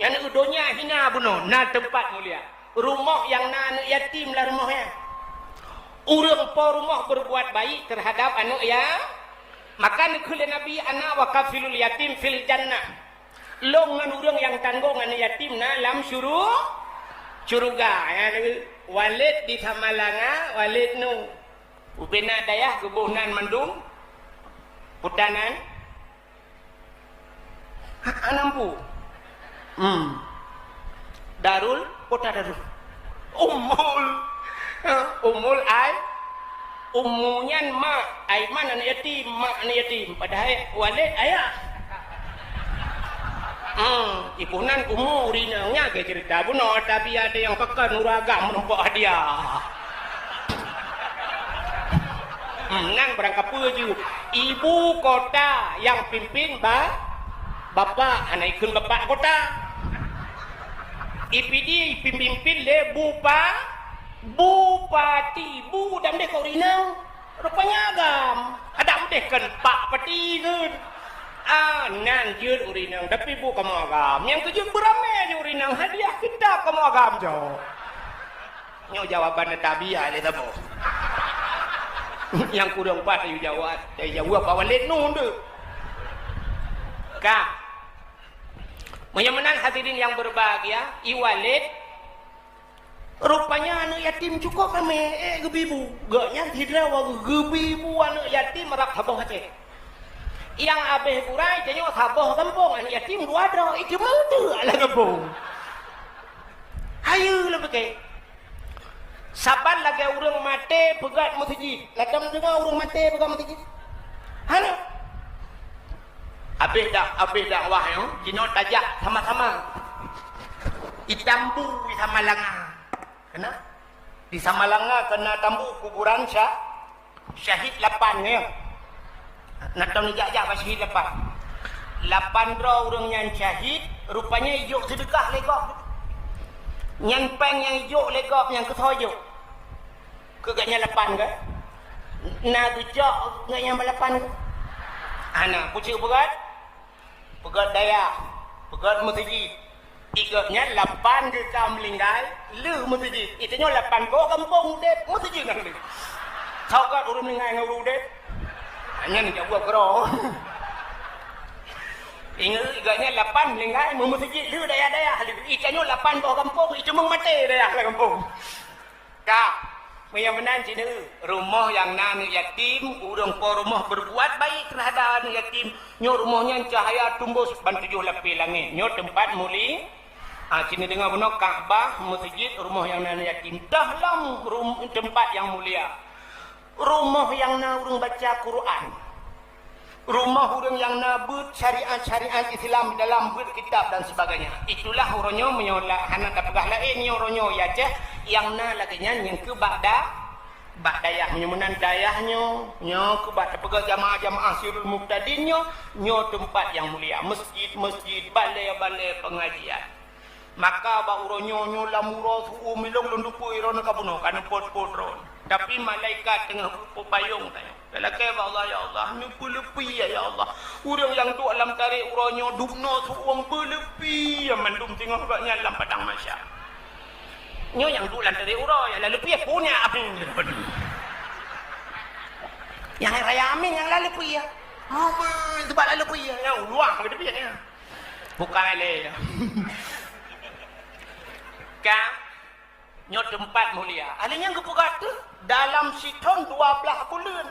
nyang u donya hina bunoe, na teumpat mulia. Rumoh nyang na aneuëk yatim lam rumoh nyan. Ureuëng po rumoh berbuat baik terhadap aneuëk ya-, maka neukheun lé Nabi, "Ana wa kafilul yatim fil jannah." Lôn ngon ureuëng nyang tanggong aneuëk yatim na lam syuru-, syuruga. Ya, Walid di Samalanga, Walid nu. Ubena dayah geuboh nan mandum, putanan. Ha, anampu. Hmm. Darul, kota Darul. Umul. Ha, Umul Ai-, Ummu nyan mak, Aiman aneuëk yatim, mak aneuëk yatim. Padahai Walid ayah. Hmm, iboh nan Ummu rinong nya ke cerita bunoe, tapi ada yang pekan uragam menumpuk hadiah. Hmm, nan barang kapeue jeuet. Ibu kota nyang pimpin ba-, bapak, hana ikheun bapak kota. I P D pimpin lé bupa-, bupati, bu dam deh kok rinang. Rupanya agam. Ada deh kan pak pati kan. Ah, nan jeuet urinang, tapi bu kamoe agam. Nyang keujeuet beuramé jeuet urinang, hadiah kitab kamoe agam jaweueb. Nyoe jawaban tabiah lé saboh. Nyang kureueng pat ayu jaweueb, ayu jaweueb awak lé nun tu. Ka. Meunyoe meunan hadirin yang berbahagia, i Walid, rupanya aneuëk yatim cukôp ramé, ék geubi bu. Gobnyan sidroe wak geubi bu aneuëk yatim rab saboh até. Nyang abéh burai tanyoe saboh gampông, aneuëk yatim dua droe, itu meuteuk lam gampông. Hayeue lôn pike. Saban lagée ureuëng maté peugét meuseujid. Ladom deungoe ureuëng maté peugét meuseujid? Hana. Habéh dak, habéh dakwah nyoe, jinoe tajak sama-sama. Di Tambu, di Samalanga. Keunan? Di Samalanga keunan Tambu kuburan sya-, syahid lapan nyoe. Na tom jak-jak bak syahid lapan. Lapan droe ureuëng nyan syahid, rupanya ijok seudeukah lé gob. Nyan péng nyang ijok lé gob nyan keusoe ijok. Keu gobnyan lapan kan? Na geujok gobnyan bak lapan kan? Hana, peue cit peugöt? Peugöt dayah, peugöt meuseujid. Di gobnyan lapan geuka meuninggai, lheueh meuseujid. Di tanyoe lapan boh gampông udeb, meuseujid nyang lheueh. Soe göt ureuëng meuninggai ngon ureuëng udeb? Nyan jak buet keudroe. Ingat, di gobnyan lapan meuninggai, meu-, meuseujid lheueh dayah-dayah. Di tanyoe lapan boh gampông, di ceumeung maté dayah lam gampông. Ka, meunyoe meunan cit, rumoh nyang na aneuëk yatim, ureuëng po rumoh berbuat baik terhadap aneuëk yatim, nyoe rumoh nyan cahya tumbus ban tujoh lapée langét. Nyoe teumpat muli-, ah, cit neudeungoe bunoe, Ka'bah, meuseujid, rumoh nyang na aneuëk yatim. Toh lom rum-, teumpat nyang mulia. Rumoh nyang na ureuëng baca Quran. Rumoh ureuëng nyang na beuet syariat-syariat Islam dalam beuet kitab dan sebagainya. Itulah uroe nyoe meunyoe la-, hana tapeugah laén nyoe uroe nyoe, ya Aceh, nyang na lagée nyan nyang keu bak da-, bak dayah. Meunyoe meunan dayah nyoe, nyoe keu bak tapeugah jamaah-jamaah Sirul Mubtadin nyoe, nyoe teumpat nyang mulia. Masjid-masjid, balée-balée pengajian. Maka bak uroe nyoe, nyoe lam uroe su-uem ilong lôn dupeue droeneuh ka bunoe, ka neupot-pot droeneuh. Tapi malaikat teungoh peupayong tanyoe. Talakée bak Allah, "Ya Allah, nyoe beuleupie, ya Allah. Ureuëng nyang duek lam tarek uroe nyoe dubnoe su-uem beuleupie mandum singoh gobnyan lam padang mahsyar." Nyoe nyang duek lam tarek uroe, nyang laleupie punya amin. Nyang raya amin, nyang laleupie. Amin, sebab laleupie. Nyang uluang laleupie, ya. Bukai lé. Ka, nyoe teumpat mulia. Ahli nyan geupeugah teuh, dalam sithon dua blaih buleuen.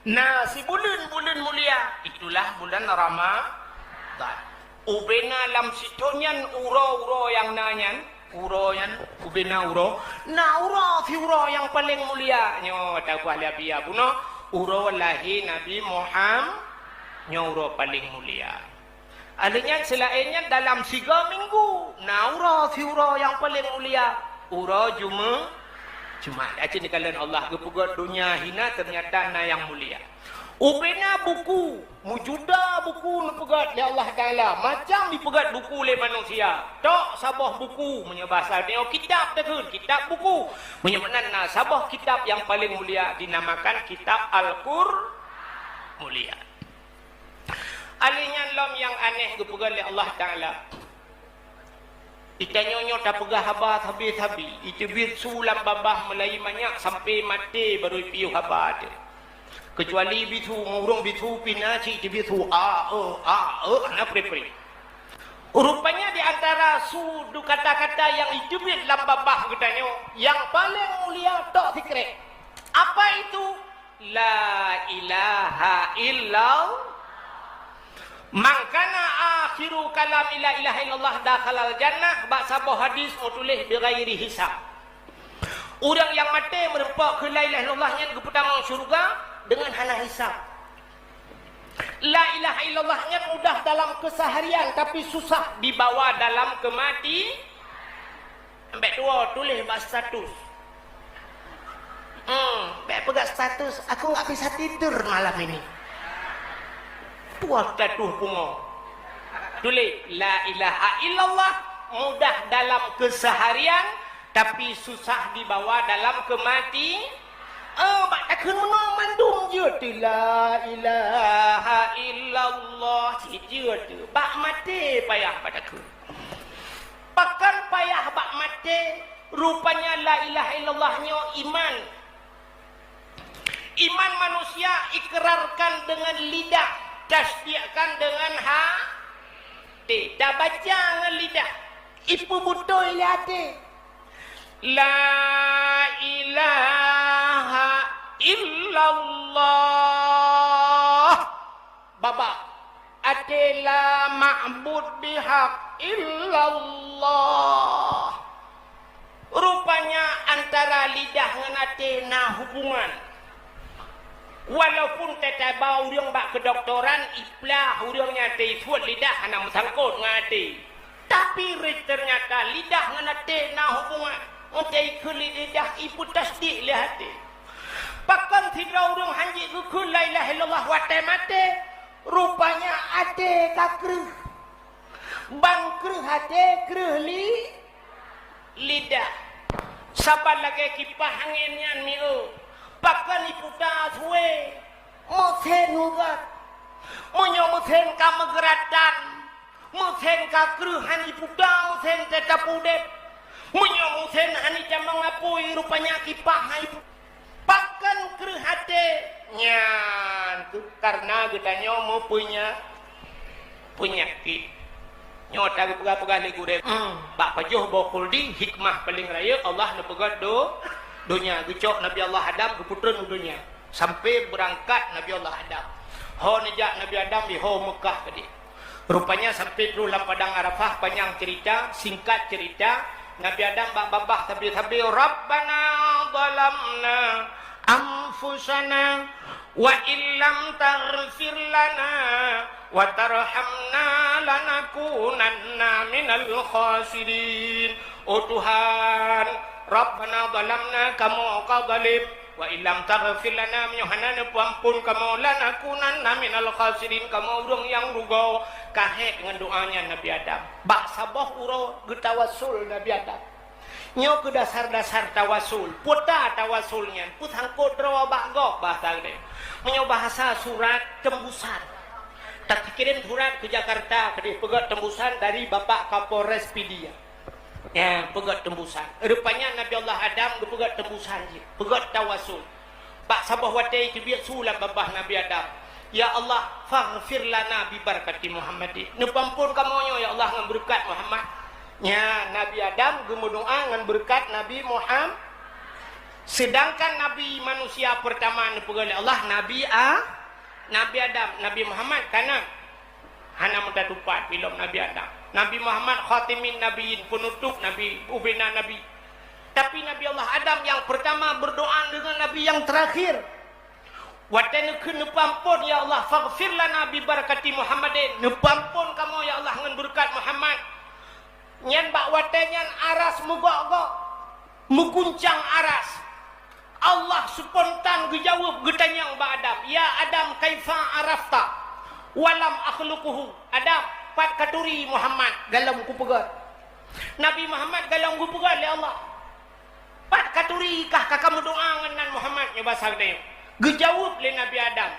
Na sibuleuen buleuen mulia, itulah bulan Ramadan. Ubena lam sithon nyan uroe-uroe nyang na nyan, uroe nyan, ubena uroe, na uroe siuroe nyang paleng mulia. Nyoe tapeugah lé Abi Yahya bunoe, uroe lahé Nabi Muham-, nyoe uroe paleng mulia. Ahli nyan seulaén nyan dalam siga minggu, na uroe siuroe nyang paleng mulia, uroe Jume-, Jumat. Aci neukalon Allah geupeugöt donya hina, teunyata na nyang mulia. Ubena buku, meujuda buku neupeugöt lé Allah Taala, macam jipeugöt buku lé manusia. Tok saboh buku, meunyoe basa nyoe kitab takheun, kitab buku. Meunyoe meunan na saboh kitab nyang paleng mulia dinamakan kitab Al-Qur-, mulia. Ahli nyan lom nyang aneh geupeugah lé Allah Taala. Di tanyoe nyoe tapeugah haba sabe-sabe, iteubiet su lam babah meulayi manyak sampai maté barô ipiôh haba teuh. Keucuali bisu, ureuëng bisu pih na cit iteubiet su a, e, a, e, hana pre-pre. Rupanya di antara su du kata-kata nyang iteubiet lam babah geutanyoe, nyang paleng mulia tok sikrek. Apa itu? La ilaha illallah. Man kana akhiru kalami la ilaha illallah dakhalal jannah, bak saboh hadis meutuléh bighairi hisab. Ureuëng nyang maté meureumpok keu la ilaha illallah nyan geupeutamong syeuruga deungon hana hisab. La ilaha illallah nyan mudah dalam keuseuharian, tapi susah dibawa dalam keumati-, Bék tuwoe tuléh bak status. Hmm, bék peugah status, "Aku nggak bisa tidur malam ini." Tuwoe status pungo. Tuléh, "La ilaha illallah," mudah dalam keuseuharian, tapi susah dibawa dalam keumati-, eh, bak takheun meunoe mandum jeuet teuh, "La ilaha illallah," cit jeuet teuh. Bak maté payah bak takheun. Pakon payah bak maté? Rupanya la ilaha illallah nyoe iman. Iman manusia ikrarkan dengan lidah, tasdikkan dengan ha-, té, tabaca ngon lidah, ipeubutôi lé até. La ilaha illallah. Babah, até la ma'bud bihaq illallah. Rupanya antara lidah ngon até na hubungan. Walaupun teutabah ureuëng bak keudoktoran, iplah ureuëng nyan teuisuet lidah hana meusangkot ngon até. Tapi teunyata lidah ngon até na hubungan. Meunyoe ikheun lé lidah, ipeutasdik lé até. Pakon sidroe ureuëng hana jeuet geukheun la ilaha illallah watée maté, rupanya até ka kreueh. Ban kreueh até, kreueh li-, lidah. Saban lagée kipah angén nyan mieu, pakon iputa sue, meusen ugat. Meunyoe meusen ka meugeuratan, meusen ka kreueh hana iputa, meusen teutap udeb. Meunyoe meusen hana itamong apui, rupanya kipah hana ipu-, Pakon kreueh até? Nyan keuh kareuna geutanyoe meupeunya-, peunyakét. Nyoe ta geupeugah-peugah lé gurée, hmm, bak pajoh boh khuldi, hikmah paleng rayeuk Allah neupeugét do-, donya. Geucok Nabi Allah Adam geupeutreun u donya, sampai beurangkat Nabi Allah Adam. Ho neujak Nabi Adam di ho Meukah tadi. Rupanya sampai troh lam padang Arafah, panyang cerita, singkat cerita, Nabi Adam bak babah sabe-sabe, "Rabbana zalamna anfusana wa illam taghfir lana wa tarhamna lanakunanna minal khasirin." Oh Tuhan, Rabbana zalamna, kamoe ka zalim, "Wa illam taghfir lana," meunyoe hana neupeuamphon kamoe, "lanakunanna minal khasirin," kamoe ureuëng nyang rugoe. Ka hék ngon doa nyan Nabi Adam. Bak saboh uroe geutawassul Nabi Adam. Nyoe keuh dasar-dasar tawassul. Peue ta tawassul nyan? Peusangkot droe bak gob, bahasa geude. Meunyoe bahasa surat, tembusan. Takirém surat keu Jakarta, keudeh peugét tembusan dari Bapak Kapolres Pidie. Nyan, peugét tembusan. Rupanya Nabi Allah Adam geupeugét tembusan jih. Peugét tawassul. Bak saboh watée teubiet su lam babah Nabi Adam, "Ya Allah, faghfir lana bi barakati Muhammadin." Neupeuamphon kamoe nyoe, ya Allah, ngon beureukat Muhammad. Nyan, Nabi Adam geumeudoá ngon beureukat Nabi Muham-, seudangkan Nabi manusia peurtama neupeugét lé Allah, Nabi A-, Nabi Adam, Nabi Muhammad ka na. Hana meutateupat bilom Nabi Adam. Nabi Muhammad khatimin nabiyyin, peunutôp nabi, ubena nabi. Tapi Nabi Allah Adam nyang peurtama beurdoá deungon nabi nyang teurakhir. Watée neukheun neupeuamphon, "Ya Allah, faghfir lana bi barakati Muhammadin," neupeuamphon kamoe, ya Allah, ngon beureukat Muhammad. Nyan bak watée nyan aras meugok-gok, meuguncang aras. Allah spontan geujaweueb, geutanyong bak Adam, "Ya Adam, kaifa arafta wa lam akhluquhu?" "Adam, pat katuri Muhammad galom kupeugét?" Nabi Muhammad galom geupeugét lé Allah. "Pat katuri kah ka kameudoá ngon nan Muhammad?" Nyoe basa geutanyoe. Geujaweueb lé Nabi Adam,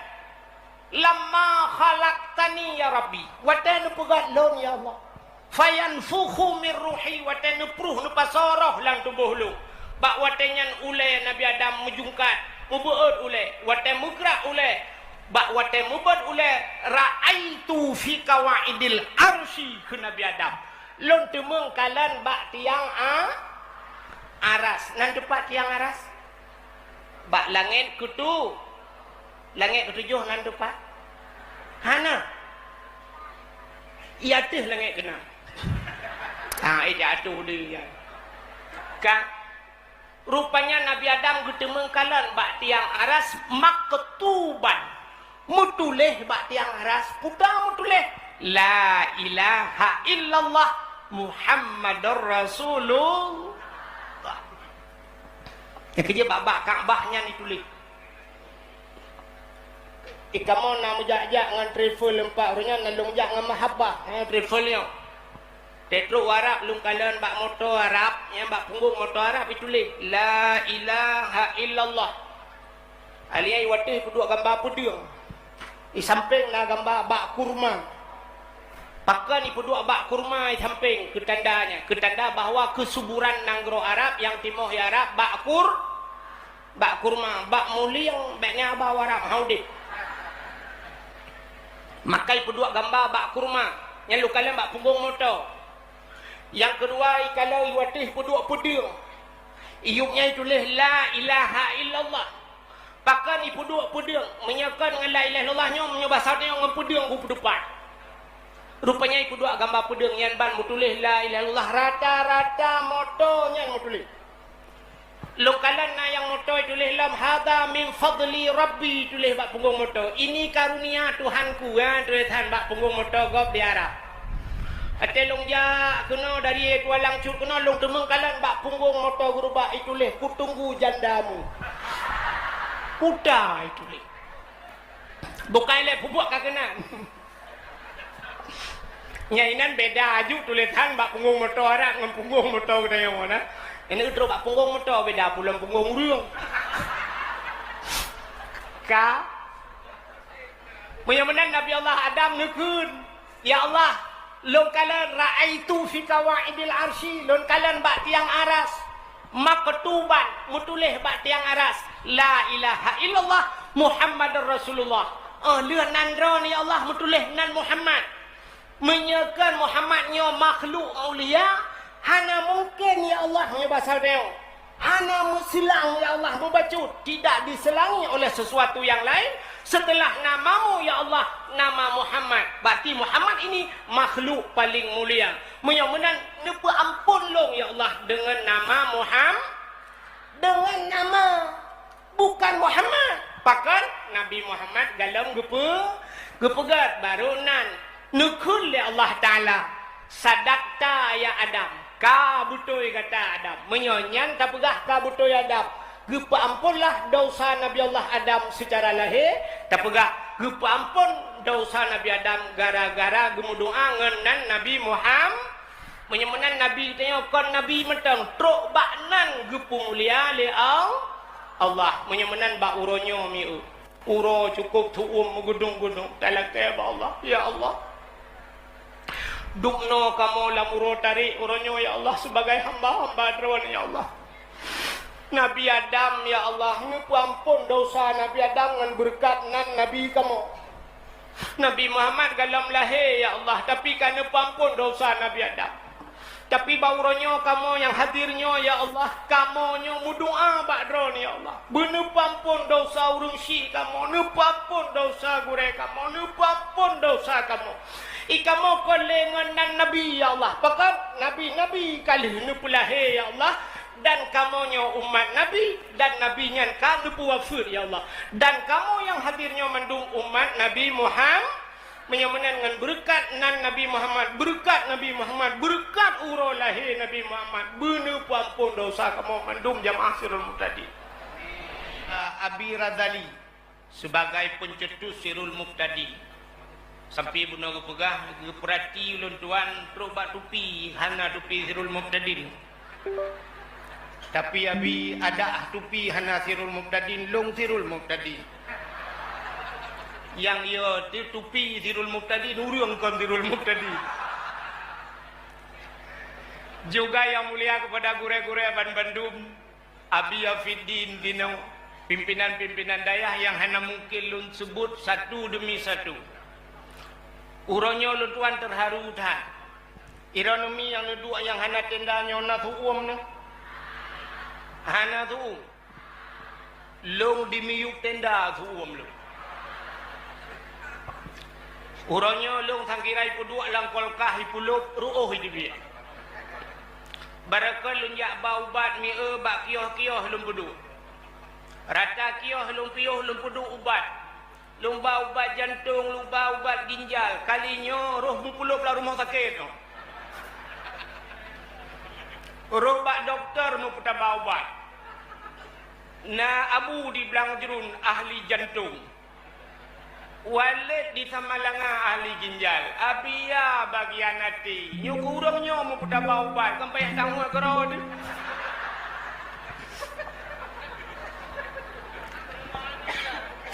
"Lamma khalaqtani ya Rabbi," watée neupeugét lôn, ya Allah. "Fayanfukhu min ruhi," watée neupruh, neupasoe roh lam tuboh lôn. Bak watée nyan ulée Nabi Adam meujungkat, meubeuet ulée. Watée meugrak ulée, bak watée meubeuet ulée, "Ra'aitu fi qawaidil arsy," kheun Nabi Adam. "Lôn teumeung kalon bak tiang a-, aras." Nan teupat tiang aras? Bak langét keutu-, langét keutujoh nan teupat? Hana. I ateueh langét keunan. Ha, eh, jatuh dia. Ka. Rupanya Nabi Adam geuteumeung kalon bak tiang aras maktuban. Meutuléh bak tiang aras, peue ta meutuléh, "La ilaha illallah Muhammadur Rasulullah." Nyang keujeuet bak, bak Ka'bah nyan dituléh. Eh, kamoe na meujak-jak ngon travel empat ureuëng nyan, na lôn jak ngon mahabbah, eh, travel nyoe. Teutrok u Arab lôn kalon bak moto Arab, nyang bak punggong moto Arab ituléh, "La ilaha illallah." Aliyai watée peuduek gamba peudeueng. Di sampéng na gamba bak kurma. Pakon ipeuduek bak kurma di sampéng? Keutanda nyan, keutanda bahwa keusuburan nanggroe Arab nyang timoh di Arab bak kur-, bak kurma, bak mulieng, bék nyan haba Arab, ha udeb. Maka ipeuduek gamba bak kurma, nyan lôn kalon bak punggong moto. Nyang keudua, ikalon watée peuduek peudeueng. Iyueb nyan ituléh, "La ilaha illallah." Pakon ipeuduek peudeueng? Meunyoe kon ngon la ilaha illallah nyoe, meunyoe basa nyoe ngon peudeueng beupeudeupat. Rupanya ipeuduek gamba peudeueng nyan ban meutuléh la ilaha illallah, rata-rata moto nyan meutuléh. Lôn kalon na nyang moto tuléh lom, "Hadza min fadli Rabbi," tuléh bak punggong moto. "Ini karunia Tuhanku," ha, tulésan bak punggong moto gob di Arab. Watèe lôn jak keunoe dari Kuala Lumpur keunoe, lôn teumeung kalon bak punggong moto geurubak ituléh, "Kutunggu jandamu." Puta ituléh. Bukai lé peubuet ka keunan. Nyan inan beda aju tulésan bak punggong moto Arab ngon punggong moto geutanyoe na. Ini trok bak punggong moto beda pulang punggong ureueng. Ka. Meunyoe meunan Nabi Allah Adam neukheun, "Ya Allah, lôn kalon ra'aitu fi qawaidil arsy, lôn kalon bak tiang aras, maktuban, meutuléh bak tiang aras, la ilaha illallah Muhammadur Rasulullah. Oh, lheueh nan droeneuh ya Allah meutuléh nan Muhammad. Meunyoe kon Muhammad nyoe makhluk mulia, hana mungken ya Allah nyoe basa droe." Hana meusilang, ya Allah, meubacut, tidak diselangi oleh sesuatu yang lain setelah namamu, ya Allah, nama Muhammad. Berarti Muhammad ini makhluk paling mulia. Meunyoe meunan, neupeuampon lôn, ya Allah, deungon nama Muham-, deungon nama bukan Muhammad. Pakon Nabi Muhammad galom geupeu-, geupeugah, baru nan neukheun lé Allah Taala, "Sadaqta ya Adam, ka beutôi gata Adam." Meunyoe nyan tapeugah, "Ka beutôi Adam," geupeuamponlah dosa Nabi Allah Adam seucara lahé, tapeugah, geupeuampon dosa Nabi Adam gara-gara geumeudoá ngon nan Nabi Muham-, meunyoe meunan Nabi geutanyoe kon nabi mantong, trok bak nan geupeumulia lé Al-, Allah. Meunyoe meunan bak uroe nyoe mieu. Uroe cukôp tuom meugeudong-geudong, talakée bak Allah, "Ya Allah, dubnoe kamoe lam uroe tarek uroe nyoe, ya Allah, sebagai hamba-hamba Droe, ya Allah." Nabi Adam, ya Allah, neupeuampon dosa Nabi Adam ngon beureukat nan Nabi kamoe. Nabi Muhammad galom lahé, ya Allah, tapi ka neupeuampon dosa Nabi Adam. Tapi bak uroe nyoe kamoe nyang hadir nyoe, ya Allah, kamoe nyoe meudoá bak Droeneuh, ya Allah. Beuneupeuampon dosa ureuëng syik kamoe, neupeuampon dosa gurée kamoe, neupeuampon dosa kamoe. I kamoe kon lé ngon nan nabi, ya Allah. Pakon nabi-nabi ka lheueh neupeulahé, ya Allah. Dan kamoe nyoe umat nabi, dan nabi nyan ka neupeuwafeuet, ya Allah. Dan kamoe nyang hadir nyoe mandum umat Nabi Muham-, Meunyoe meunan ngon beureukat nan Nabi Muhammad, beureukat Nabi Muhammad, beureukat uroe lahé Nabi Muhammad, beuneupeuampon dosa kamoe mandum jamaah Sirul Muhtadin. Abi Razali sebagai pencetus Sirul Muhtadin. Sampai bunoe geupeugah, geupeurati ulôn tuan trok bak tupi, hana tupi Sirul Muhtadin. Tapi abi adak tupi hana Sirul Muhtadin, lôn Sirul Muhtadin. Nyang yo tu tupi Sirul Muhtadin, ureuëng kon Sirul Muhtadin. Juga yang mulia kepada gurée-gurée ban bandum, Abi Afiddin Dino, pimpinan-pimpinan dayah yang hana mungkin lôn sebut satu demi satu. Uroe nyoe lôn tuan terharu that. Droeneuh mi nyang neuduek nyang hana tenda nyoe na su'uem nyoe? Hana su'uem. Lôn di miyueb tenda su'uem lôn. Uroe nyoe lôn sangkira ipeuduek lam kulkas, ipulop, ruoh iteubiet. Barokon lôn jak ba ubat mié bak kios-kios lôn peuduek. Rata kios lôn piôh lôn peuduek ubat. Lôn ba ubat jantong, lôn ba ubat ginjal. Kali nyoe roh meupulop lam rumoh sakét nyoe. Roh bak dokto meupeutaba ubat. Na Abu di Blang Jruen ahli jantong. Walid di Samalanga ahli ginjal. Abia bagian até. Nyoe keu ureuëng nyoe meupeutaba ubat, kon payah tanggong keudroe teuh.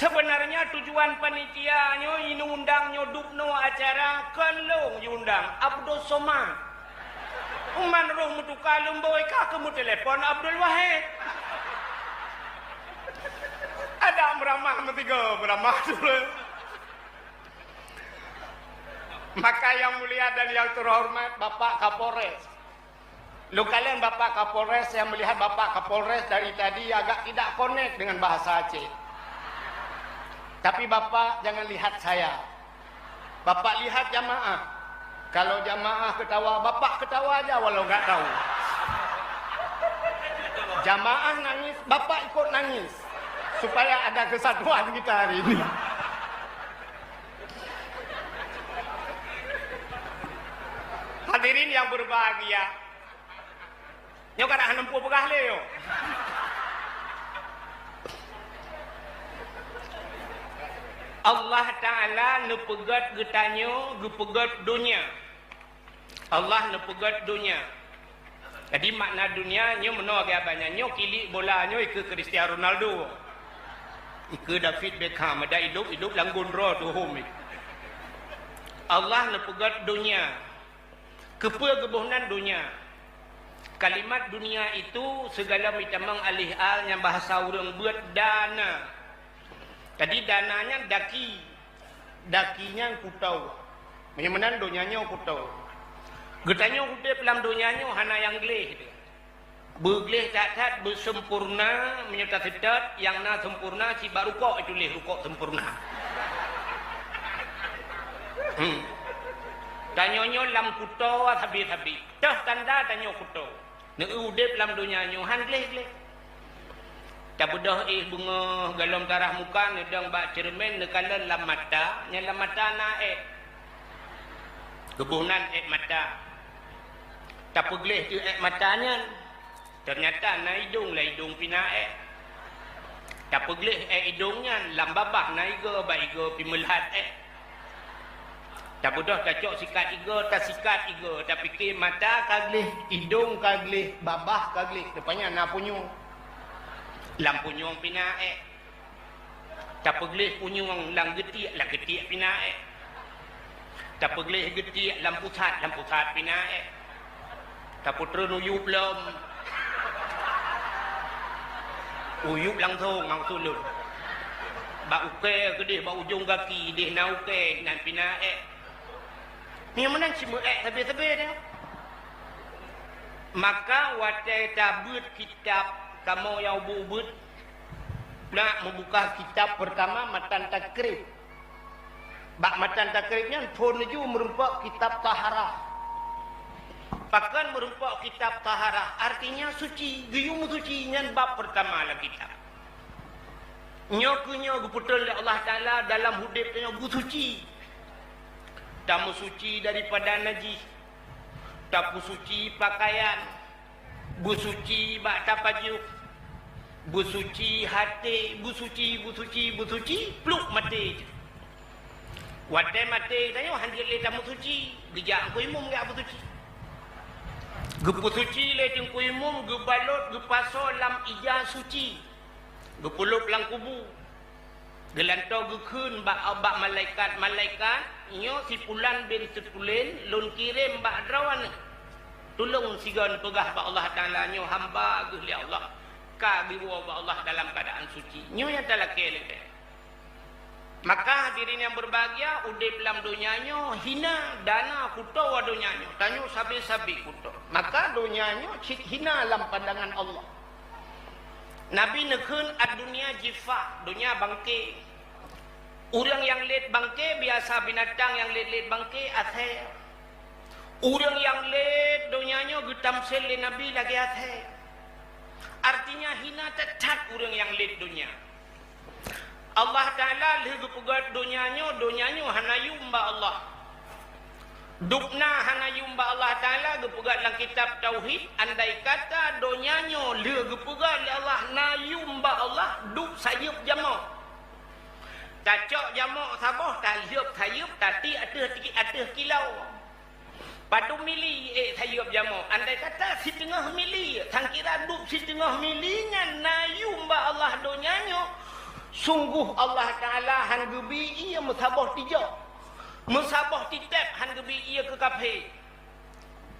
Sebenarnya tujuan panitia nyoe ineuk undang nyoe dubnoe acara kon lôn jiundang, Abdul Somad. Uman roh meutuka leumboi ka keu meutelepon Abdul Wahid. Ada meuramah meusigoe, meuramah dulu. Maka yang mulia dan yang terhormat Bapak Kapolres. Lôn kalon Bapak Kapolres, saya melihat Bapak Kapolres dari tadi agak tidak connect dengan bahasa Aceh. Tapi Bapak jangan lihat saya. Bapak lihat jamaah. Kalau jamaah ketawa, Bapak ketawa aja walau nggak tahu. Jamaah nangis, bapak ikut nangis. Supaya ada kesatuan kita hari ini. Hadirin yang berbahagia, nyoe ka hana mupeugah lé nyoe. Allah Taala neupeugét geutanyoe, geupeugét donya. Allah neupeugét donya. Jadi, makna donya nyoe meunoe lagée abah nyan, nyoe kilik bola nyoe ikeue Cristiano Ronaldo. Ikeue David Beckham, ada idop-idop langgon droe tuhom. Allah neupeugét donya. Keupeue geuboh nan donya? Kalimat dunia itu sigohlom itamong alih al nyang bahasa ureuëng beuet dana. Jadi, dana nyan daki. Daki nyan kuto. Meunyoe meunan donya nyoe kuto. Geutanyoe udeb lam donya nyoe hana nyang gleh. Beugleh that-that, beuseumpurna, meunyoe taseutôt, nyang na seumpurna, cit bak rukok ituléh rukok seumpurna. Hmm. Tanyoe nyoe lam kuto sabe-sabe. Toh tanda tanyoe kuto. Neueu udeb lam donya nyoe han gleh-gleh. Tabeudôh éh beungoh golom tarah muka, neudong bak ceureumen, neukalon lam mata, nyan lam mata na ék. Geuboh nan ék mata. Tapeugleh teuh ék mata nyan. Teunyata na idong, lam idong pih na ék. Tapeugleh ék idong nyan, lam babah na igoe, bak igoe pih meulhat ék. Tabeudôh tacok sikat igoe, tasikat igoe, tapike mata ka gleh, idong ka gleh, babah ka gleh, rupanya na punyueng. Lam punyueng pih na ék. Tapeugleh punyueng lam geutiek, lam geutiek pih na ék. Tapeugleh geutiek lam pusat, lam pusat pih na ék. Tapeutreun u yup lom. U yup langsong maksud lôn. Bak ukée keudeh, bak ujong gaki deh na ukée, nan pih na ék. Nyan meunan cit meu ék sabe-sabe nyan. Maka watée tabeuet kitab, kamoe nyang ubeuet-ubeuet, nak meubuka kitab peurtama matan Takrib. Bak matan Takrib nyan phon laju meurumpok kitab taharah. Pakon meurumpok kitab taharah? Artinya suci, geuyue meusuci, nyan bab peurtama lam kitab. Nyoe keuh nyoe geupeutreun lé Allah Taala dalam udeb tanyoe beusuci. Tameusuci daripada najih, tapeusuci pakaian, beusuci bak tapajoh, beusuci até, beusuci, beusuci, beusuci, pluek maté. Watée maté tanyoe han jeuet lé tameusuci, geujak Teungku Imum geujak peusuci. Geupeusuci lé Teungku Imum, geubalot, geupasoe lam ija suci, geupeulop lam kubu. Geulantoe geukheun bak, bak malaikat-malaikat, "Nyoe si pulan bin si pulen lôn kirém bak droeneuh. Tulông sigoe neupeugah bak Allah Taala nyoe hamba geuh lé Allah, ka geuwoe bak Allah dalam keuadaan suci." Nyoe nyang talakée lé geutanyoe. Maka hadirin yang berbahagia, udeb lam donya nyoe hina, dana kuto donya nyoe, tanyoe sabe-sabe kuto. Maka donya nyoe cit hina lam pandangan Allah. Nabi neukheun, "Ad-dunya jifah," donya bangke. Ureuëng nyang lét bangke biasa, binatang nyang lét-lét bangke asée. Ureuëng nyang lét donya nyoe geutamsil lé Nabi lagée asée. Artinya hina that-that ureuëng nyang lét donya. Allah Taala lheueh geupeugét donya nyoe, donya nyoe hana yum bak Allah. Dubna hana yum bak Allah Taala, geupeugét lam kitab Tauhid, andai kata donya nyoe lheueh geupeugét lé Allah na yum bak Allah, dub sayeuep jamok. Tacok jamok saboh, talheuep sayeuep, tatiek ateueh, ateueh kilau. Padub mili ék sayeuep jamok? Andai kata siteungoh mili, sangkira dub siteungoh mili nyan na yum bak Allah donya nyoe, sunggoh Allah Taala han geubi ié meusaboh tijok. Meusaboh titeb han geubi ié keu kafé.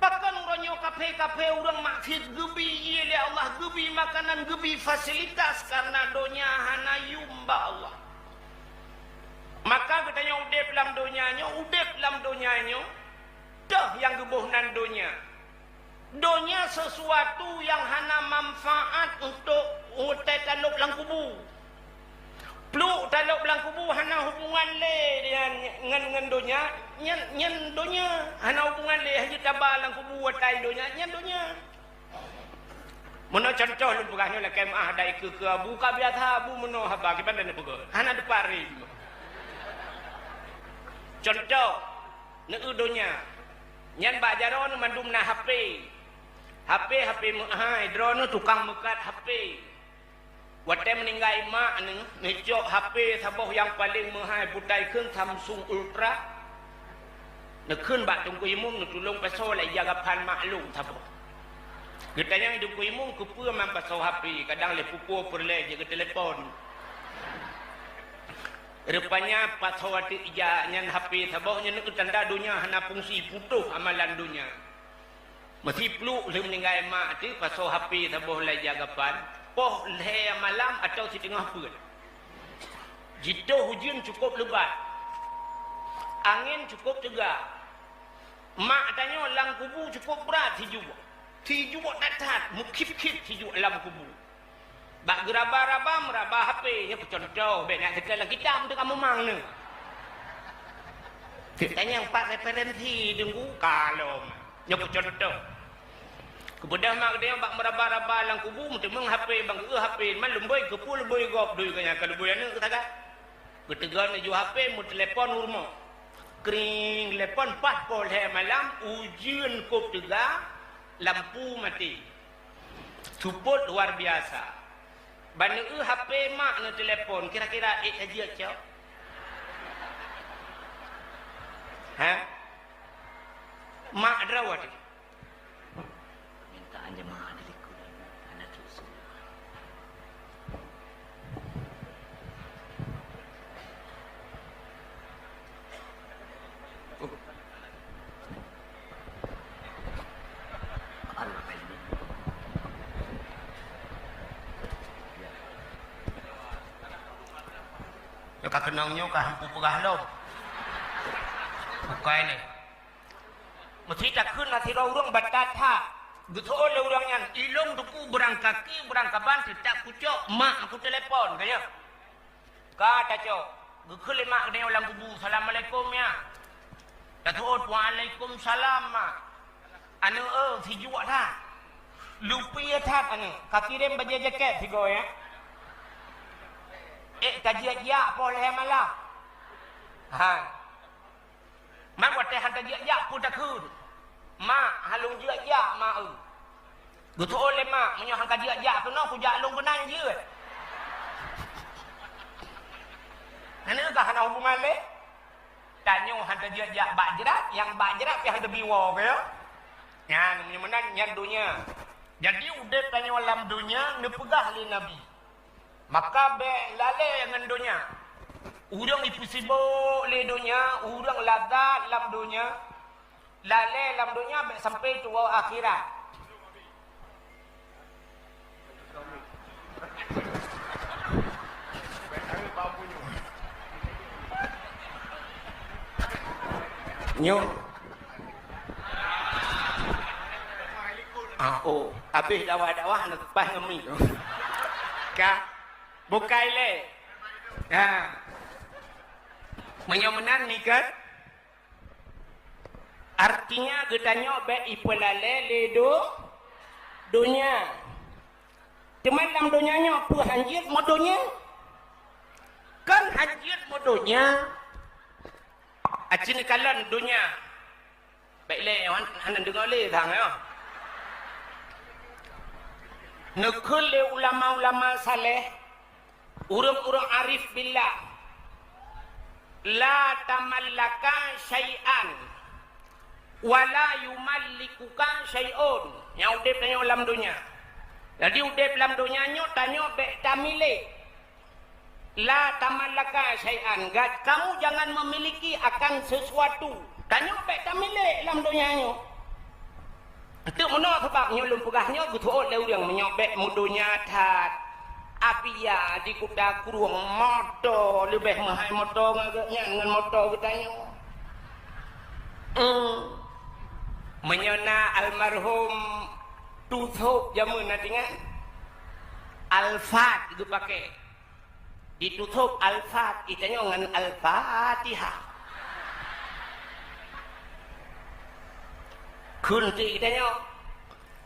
Pakon uroe nyoe kafé-kafé ureuëng maksiet geubi ié lé Allah, geubi makanan, geubi fasilitas, karena donya hana yum bak Allah. Maka geutanyoe udeb lam donya nyoe, udeb lam donya nyoe, toh nyang geuboh nan donya. Donya sesuatu nyang hana manfaat untuk utai talop lam kubu. Pluek talop lam kubu hana hubungan lé nyan ngon, ngon donya, nyan, nyan donya. Hana hubungan lé, hana taba lam kubu atai donya, nyan donya. Meunoe contoh lôn peugah nyoe lakée meuáh, dai keu-keu abu ka biasa abu meunoe haba kiban dan peugah. Hana deupat ri. Contoh, neu donya. Nyan bak jaroe neu mandum na H P. H P, H P meuhai, droeneuh tukang meukat H P. Watée meuninggai mak neu, neucok H P saboh nyang paleng meuhai, butai kheun Samsung Ultra. Neukheun bak Teungku Imum neutulông pasoe lé ija gapan mak lôn saboh. Geutanyong Teungku Imum keupeue man pasoe H P, kadang lé pupo peureulée jeuet geutelepon. Rupanya pasoe ateueh ija nyan H P saboh nyan neukheun tanda donya hana fungsi, putôh amalan donya. Meusipluk lheueh meuninggai mak teuh pasoe H P saboh lé ija gapan, poh lhée malam atawa siteungoh peuet. Jitôh ujeuen cukôp leubat. Angén cukôp teuga. Mak tanyoe lam kubu cukôp brat sijuek. Sijuek that-that, meukhip-khip sijuek lam kubu. Bak geuraba-raba meuraba H P, nyoe keu contoh, bék na teuka lam kitab teuka meumang neu. Tanyong pat referensi deungoe kalom. Nyoe keu contoh. Keubeudah mak geutanyoe bak meuraba-raba lam kubu, meuteumeung H P, bang geueu H P, man lumboi keupeue lumboi gob dui geuh nyan ka lumboi aneuk geusagai. Geuteugon laju H P, meutelepon u rumoh. Kring, telepon paih poh lhée malam, ujeuen kôp teuga, lampu maté. Seupôt luar biasa. Ban neu-eu H P mak neutelepon, kira-kira ék ka jeuet cok? Ha? Mak droe teuh. Permintaan jemaah di likot ini hana terusun. Nyoe ka keunong nyoe ka hana peugah lom. Bukai lé. Meusti takheun na sidroe ureuëng batat that. Geuseuôt lé ureuëng nyan, ilong teupeu beurangkaki, beurangkaban, teutab kucok, mak kutelepon, ka nyoe. Ka tacok, geukheun lé mak geutanyoe lam kubu, "Assalamualaikum, ya." Taseuôt, "Waalaikumsalam, mak." "Aneuk, eu, sijuek that. Lupie that, aneuk. Kakirém bajée jakét sigoe, ya. Ék ka jeuet jak poh lhée malam." Ha. Man watée han tajak-jak peue takheun? "Mak, han lôn jeuet jak, mak, eu." Geuseuôt lé mak, "Meunyoe han ka jeuet jak keunoe, kujak lôn keunan jeuet." Hana ka hana hubungan lé. Tanyoe han tajeuet jak bak jrat, nyang bak jrat pih han teubiwoe, ka ya? Nyan, meunyoe meunan, nyan donya. Jadi, udeb tanyoe lam donya neupeugah lé Nabi. Maka bék lalée ngon donya. Ureuëng jipeusibok lé donya, ureuëng lazat lam donya, lalée lam donya bék sampai tuwoe akhirat. Nyoe. Ah, oh, habéh dakwah-dakwah hana teupah ngon mi. Ka, bukai lé. Ha. Meunyoe meunan ni kan, artinya geutanyoe bék ipeulalée lé do-, donya. Teuma lam donya nyoe peue han jeuet meudonya? Kan han jeuet meudonya. Aci neukalon donya. Bék lé, han, hana deungoe lé sang, ya. Neukheun lé ulama-ulama saleh, ureuëng-ureuëng arif billah, "La tamallaka syai'an, wa la yumallikuka syai'un." Nyang udeb tanyoe lam donya. Jadi, udeb lam donya nyoe tanyoe bék tamilék. "La tamallaka syai'an", gat-, kamu jangan memiliki akan sesuatu. Tanyoe bék tamilék lam donya nyoe. Teuk meunoe sabab nyoe lôn peugah nyoe geuseuôt lé ureuëng meunyoe bék meudonya that. Apia di kuta krueng moto leubeh meuhai moto ngon geuhnyan ngon moto geutanyoe. Hmm. Meunyoe na almarhum Tusok jameun na tingat, Alphard geupaké. Ditutôp Alphard, geutanyoe ngon Al-Fatihah. Kheun teuk geutanyoe,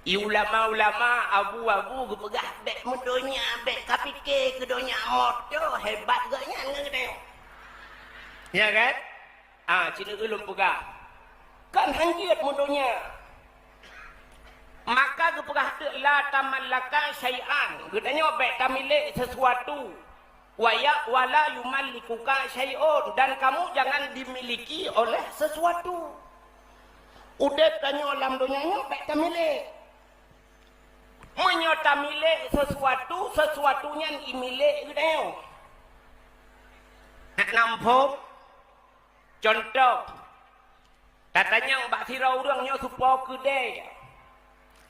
I ulama-ulama, abu-abu geupeugah bèk meudonya, bèk kapike keu donya, moto hebat geuh nyan ngon geutanyoe. Ya kan? Ah, sineuk ulôn peugah. Kan hanjeuet meudonya. Maka geupeugah teuk la tamallaka syai'an. Geutanyoe bèk tamilék sesuatu. Wa ya, wa la yumallikuka syai'un, dan kamu jangan dimiliki oleh sesuatu. Udép tanyoe lam donya nyoe bèk tamilék. Meunyoe tamilék sesuatu, sesuatu nyan imilék geutanyoe. Hana muphom? Cuntoh, tatanyong bak sidroe ureuëng nyoe soe po keudè.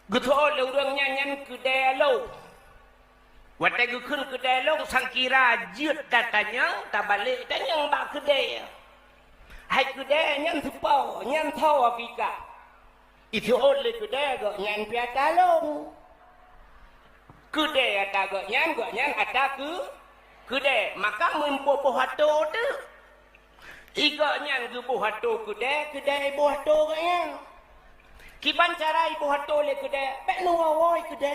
Geuseuôt lé ureuëng nyan, nyan keudè lôn. Watèe geukheun keudè lôn, sangkira jeuet tatanyong, tabalek tanyong bak keudè. Hai keudè, nyan soe po, nyan soe hakika. Iseuôt lé keudè, gobnyan pih ata lôn. Keudè ata gobnyan, gobnyan ata keu-, keudè. Maka meuboh-boh atô teuk. I gobnyan geuboh atô keudè, keudè iboh atô gobnyan. Kiban cara iboh atô lé keudè, bèk neuwoe-woe i keudè.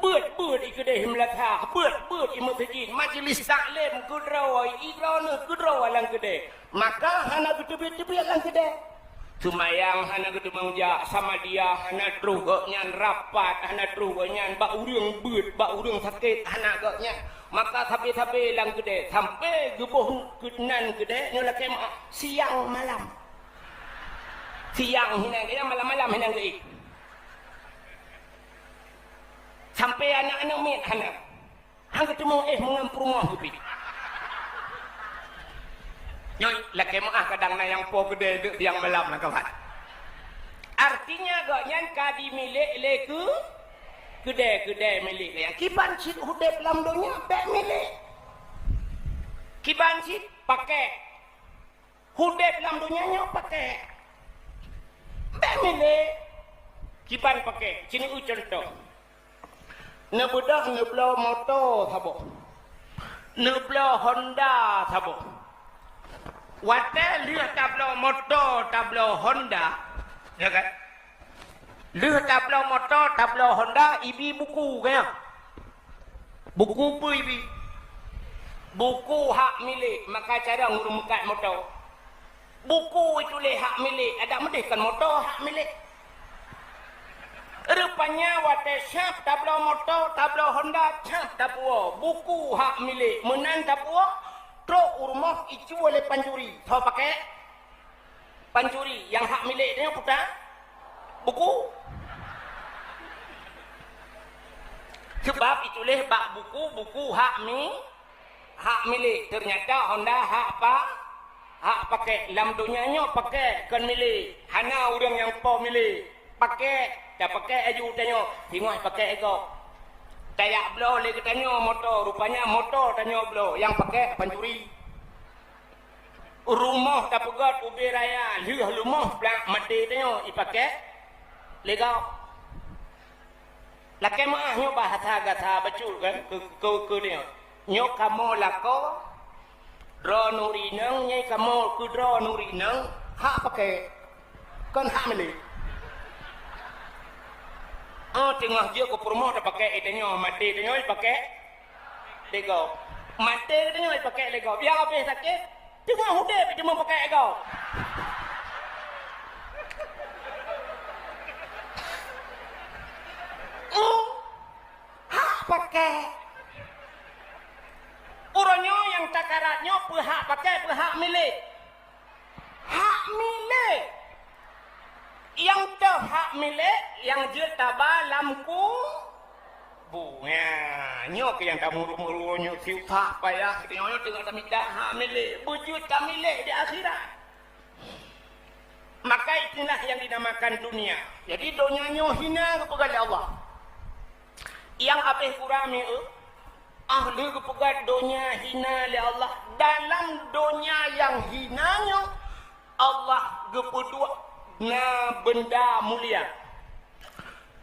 Beuet-beuet i keudè i meulasah, beuet-beuet i meuseujid, majlis taklim keudroe, i droeneuh keudroe lam keudè. Maka hana geuteubiet-teubiet lam keudè. Seumayang hana geuteumeung jak, samadiyah hana troh gobnyan, rapat hana troh gobnyan, bak ureuëng beuet, bak ureuëng sakét hana gobnyan. Maka sabe-sabe lam keudè, sampoe geuboh keunan keudè nyoe lakèe meu'ah, siang malam. Siang hinan geuék, malam-malam hinan geuék. Sampoe aneuk-aneuk miet hana. Han geuteumeung éh meungon peurumoh geubi. Nyoe lakèe meu'ah, kadang na nyang po keudè deuk siang malam na kawan. Artinya gobnyan ka dimilék lé keu-, keudè, keudè milék gobnyan. Kiban cit udép lam donya bèk milék. Kiban cit pakék. Udép lam donya nyoe pakék. Bèk milék. Kiban pakék. Sineuk cuntoh. Neubeudôh neubloe moto saboh. Neubloe Honda saboh. Watèe lheueh tabloe moto, tabloe Honda, ya kan? Lheueh tabloe moto, tabloe Honda, ibi buku, kan? Buku peue ibi? Buku hak milék, maka carông ureuëng meukat moto. Buku ituléh hak milék, adak meudeh kon moto hak milék. Rupanya watèe sab tabloe moto, tabloe Honda, sab tapuwoe. Buku hak milék, meunan tapuwoe, trok u rumoh icue lé pancuri. Soe pakék? Pancuri, nyang hak milék tanyoe peue ta-, buku. Seubab ituléh bak buku, buku hak mi-, hak milék. Teunyata Honda hak pa-, hak pakék. Lam donya nyoe pakék kon milék. Hana ureuëng nyang po milék. Pakék, tapakék aju tanyoe, singoh pakék lé gob. Tajak bloe lé geutanyoe moto, rupanya moto tanyoe bloe, nyang pakék pancuri. Rumoh tapeugöt ubé raya, lheueh leumoh plak maté tanyoe ipakék lé gob. Lakèe meu'ah nyoe bahasa gata bacut kan, keu, keu, keu nyoe. Nyoe kamoe lakoe, droeneuh inong, nyoe kamoe keu droeneuh inong, hak pakék. Kon hak milék. Oh, teungoh jeuet keu peurumoh tapakék lé tanyoe, maté tanyoe ipakék lé gob. Maté tanyoe ipakék lé gob. Nyang habéh sakét, teungoh udép teuma pakék lé gob. Hmm, hak pakék. Uroe nyoe nyang takarat nyoe peue hak pakék, peue hak milék. Hak milék. Nyang toh hak milék, nyang jeuet taba lam kubu. Nya, nyoe keuh nyang tamuru-muru nyoe, siutak payah, nyoe, nyoe teungoh tamita hak milék, beujeuet tamilék di akhirat. Maka itulah yang dinamakan dunia. Jadi, donya nyoe hina geupeugah lé Allah. Nyang habéh gura mi eu, ah lheueh geupeugah donya hina lé Allah. Dalam donya nyang hina nyoe, Allah geupeuduek na benda mulia.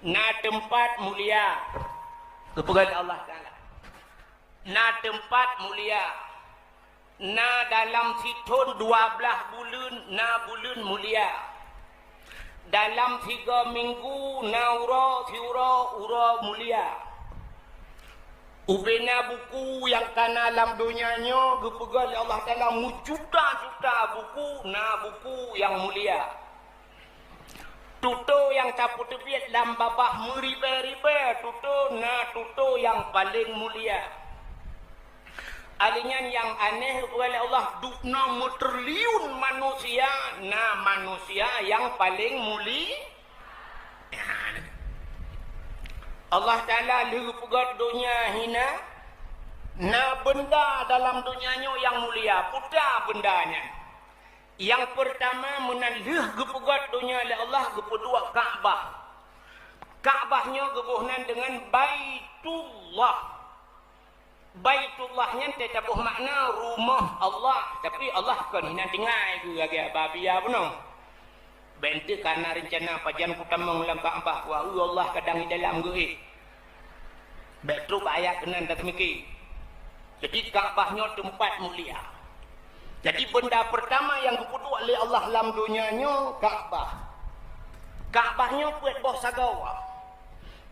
Na teumpat mulia. Geupeugah lé Allah Taala. Na teumpat mulia. Na dalam sithon dua blaih buleuen, na buleuen mulia. Dalam sigoe minggu na uroe siuroe uroe mulia. Ubena buku nyang kana lam donya nyoe geupeugah lé Allah Taala meujuta-juta buku, na buku nyang mulia. Tutoe nyang tapeuteubiet lam babah meuribèe-ribèe tutoe, na tutoe nyang paleng mulia. Alèh nyan nyang aneh geupeugah lé Allah, dub na meutriliun manusia, na manusia nyang paleng muli-, Allah Taala lheueh geupeugah donya hina, na beunda dalam donya nyoe nyang mulia. Peue beunda nyan? Nyang peurtama, meunan lheueh geupeugah donya lé Allah, geupeuduek Ka'bah. Ka'bah nyoe geuboh nan deungon Baitullah. Baitullah nyan teuh taboh makna rumoh Allah, tapi Allah kon hinan tinggai geuh lagèe babia bunoe. Bèk eunteuk kana reuncana pajan kutamong lam Ka'bah, wah, Allah kadang di dalam geuh. Bèk trok bak ayat keunan taseumike. Jadi, Ka'bah nyoe teumpat mulia. Jadi, beunda peurtama nyang geupeuduek lé Allah lam donya nyoe, Ka'bah. Ka'bah nyoe peuet boh sagoe.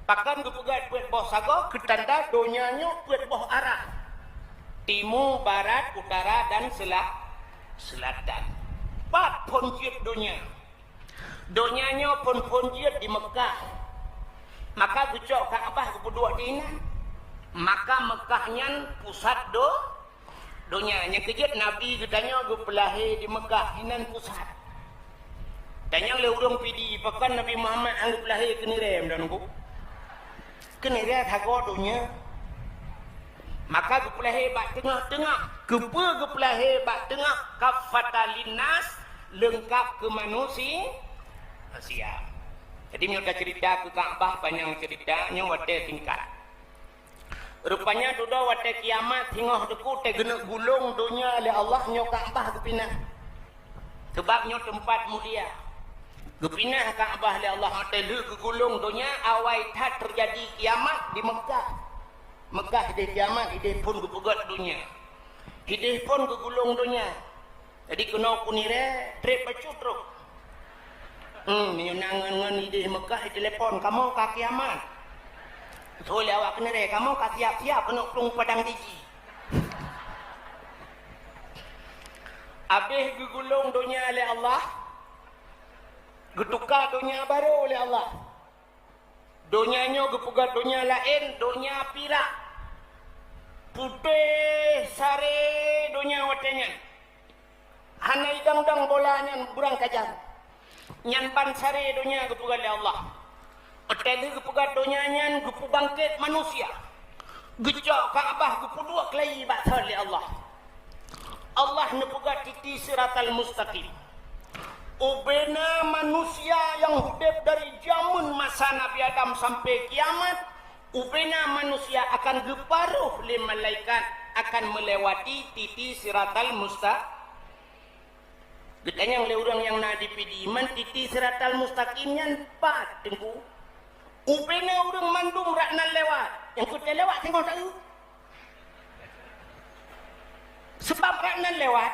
Pakon geupeugah peuet boh sagoe? Keu tanda donya nyoe peuet boh arah. Timu, barat, utara, dan sela-, selatan. Pat phôn jeuet donya? Donya nyoe phôn-phôn jeuet di Meukah. Maka geucok Ka'bah geupeuduek di inan. Maka Meukah nyan pusat do-, donya. Nyang keujeuet Nabi geutanyoe geupeulahé di Meukah, inan pusat. Tanyong lé ureueng Pidie, pakon Nabi Muhammad han geupeulahé keu Nirèe, meunan ku? Keu Nirèe sagoe donya. Maka geupeulahé bak teungoh-teungoh. Keupeue geupeulahé bak teungoh? Kaffatan linnas, leungkap keu manusi-, manusia. Jadi, meunyoe taceurita keu Ka'bah, panyang ceurita, nyoe watèe singkat. Rupanya dudoe watèe kiamat singoh teungku teuh geuneuk gulong donya lé Allah, nyoe Ka'bah geupinah. Sabab nyoe teumpat mulia. Geupinah Ka'bah lé Allah, watèe lheueh geugulong donya, awai that teujadi kiamat di Meukah. Meukah idéh kiamat, idéh phôn geupeugöt donya. Idéh phôn geugulong donya. Jadi keunoe ku Nirèe, trép bacut trok. Hmm, meunyoe na ngon-ngon idéh Meukah, itelepon, "Kamoe ka kiamat." Seuôt lé awak keuneuk, "Kamoe ka siap-siap keuneuk plueng padang jiji." Abéh geugulong donya lé Allah, geutuka donya barô lé Allah. Donya nyoe geupeugöt donya laén, donya pirak. Putéh saré donya watèe nyan. Hana idong-dong bola nyan, beurangkajan. Nyan ban saré donya geupeugöt lé Allah. Watèe lheueh geupeugöt donya nyan, geupeubangkét manusia. Geucok Ka'bah, geupeuduek keulayi bak thon lé Allah. Allah neupeugöt titi Siratal Mustaqim. Ubena manusia nyang udép dari jameun masa Nabi Adam sampai kiamat, ubena manusia akan geuparoh lé malaikat akan meulewati titi Siratal Musta-, Geutanyong lé ureueng nyang na di Pidie, "Man titi Siratal Mustaqim nyan pat, Teungku?" "Ubena ureueng mandum rot nan lewat, nyang keutai lewat singoh taeu." Sabab rot nan lewat,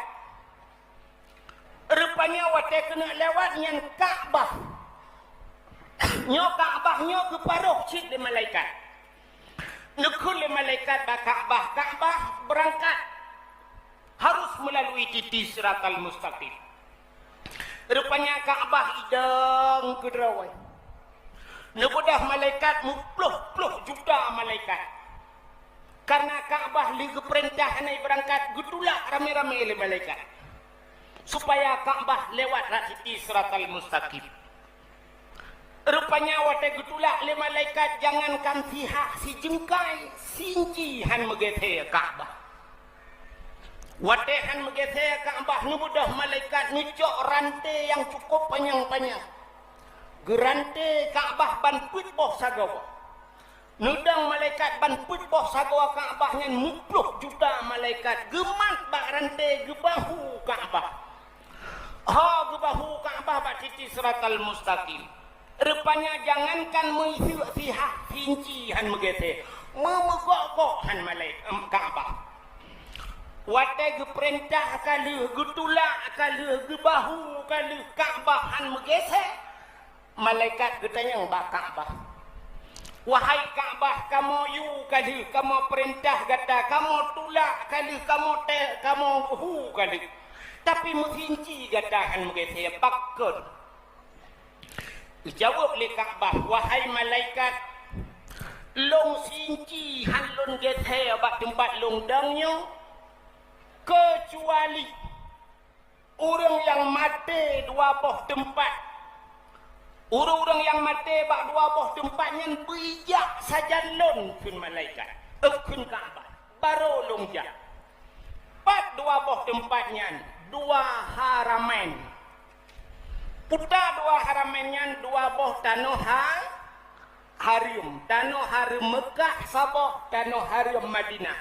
rupanya watèe keuneuk lewat nyan Ka'bah. Nyoe Ka'bah nyoe geuparoh cit lé malaikat. Neukheun lé malaikat bak Ka'bah, "Ka'bah, beurangkat." Harus meulalui titi Siratal Mustaqim. Rupanya Ka'bah idong keudroe. Neubeudôh malaikat meuploh-ploh juta malaikat. Karena Ka'bah lheueh geupeurintah hana beurangkat, geutulak ramé-ramé lé malaikat. Supaya Ka'bah lewat rot titi Siratal Mustaqim. Rupanya watèe geutulak lé malaikat, jangankan sihah sijeungkai, sinci han meugesé Ka'bah. Watèe han meugesé Ka'bah, neubeudôh malaikat neucok ranté nyang cukup panyang-panyang. Geuranté Ka'bah ban peuet boh sagoe. Neudong malaikat ban peuet boh sagoe Ka'bah nyan meuploh juta malaikat geumat bak ranté geubahu Ka'bah. Ho geubahu Ka'bah bak titi Siratal Mustaqim. Rupanya jangankan meuiseuk sihah sinci han meugesé, meumeugok-gok han malai-, em, Ka'bah. Watèe geupeurintah ka lheueh, geutulak ka lheueh, geubahu ka lheueh, Ka'bah han meugesé. Malaikat geutanyong bak Ka'bah, "Wahai Ka'bah, kamoe yue ka lheueh, kamoe peurintah gata, kamoe tulak ka lheueh, kamoe te-, kamoe hu ka lheueh, tapi meusinci gata hán meugeusée, pakon?" Geujaweueb lé Ka'bah, "Wahai malaikat, lôn sinci hán lôn geusée bak teumpat lôn dong nyoe, keucuali ureuëng nyang maté dua boh teumpat. Ureuëng-ureuëng nyang maté bak dua boh teumpat nyan beuijak sajan lôn," kheun malaikat, eh, kheun Ka'bah, "barô lôn jak." Pat dua boh teumpat nyan? Dua haramain. Peue dua haramain nyan? Dua boh tanoh ha-, hareuem. Tanoh hareuem Meukah saboh, tanoh hareuem Madinah.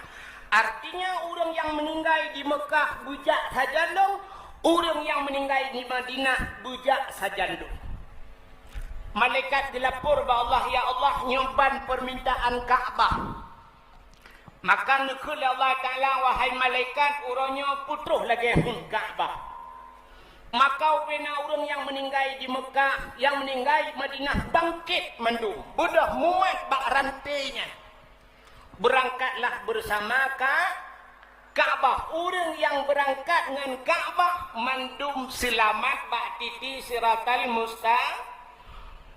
Artinya, ureuëng nyang meuninggai di Meukah beujak sajan lôn, ureuëng nyang meuninggai di Madinah beujak sajan lôn. Malaikat geulapor bak Allah, "Ya Allah, nyoe ban peurmintaan Ka'bah." Maka neukheun lé Allah Taala, "Wahai malaikat, uroe nyoe peutroh lagée hom Ka'bah." Maka ubena ureuëng nyang meuninggai di Meukah, nyang meuninggai Madinah bangkét mandum, beudôh mumat bak ranté nyan. Beurangkatlah beusama Ka-, Ka'bah. Ureuëng nyang beurangkat ngon Ka'bah mandum seulamat bak titi Siratal Musta-,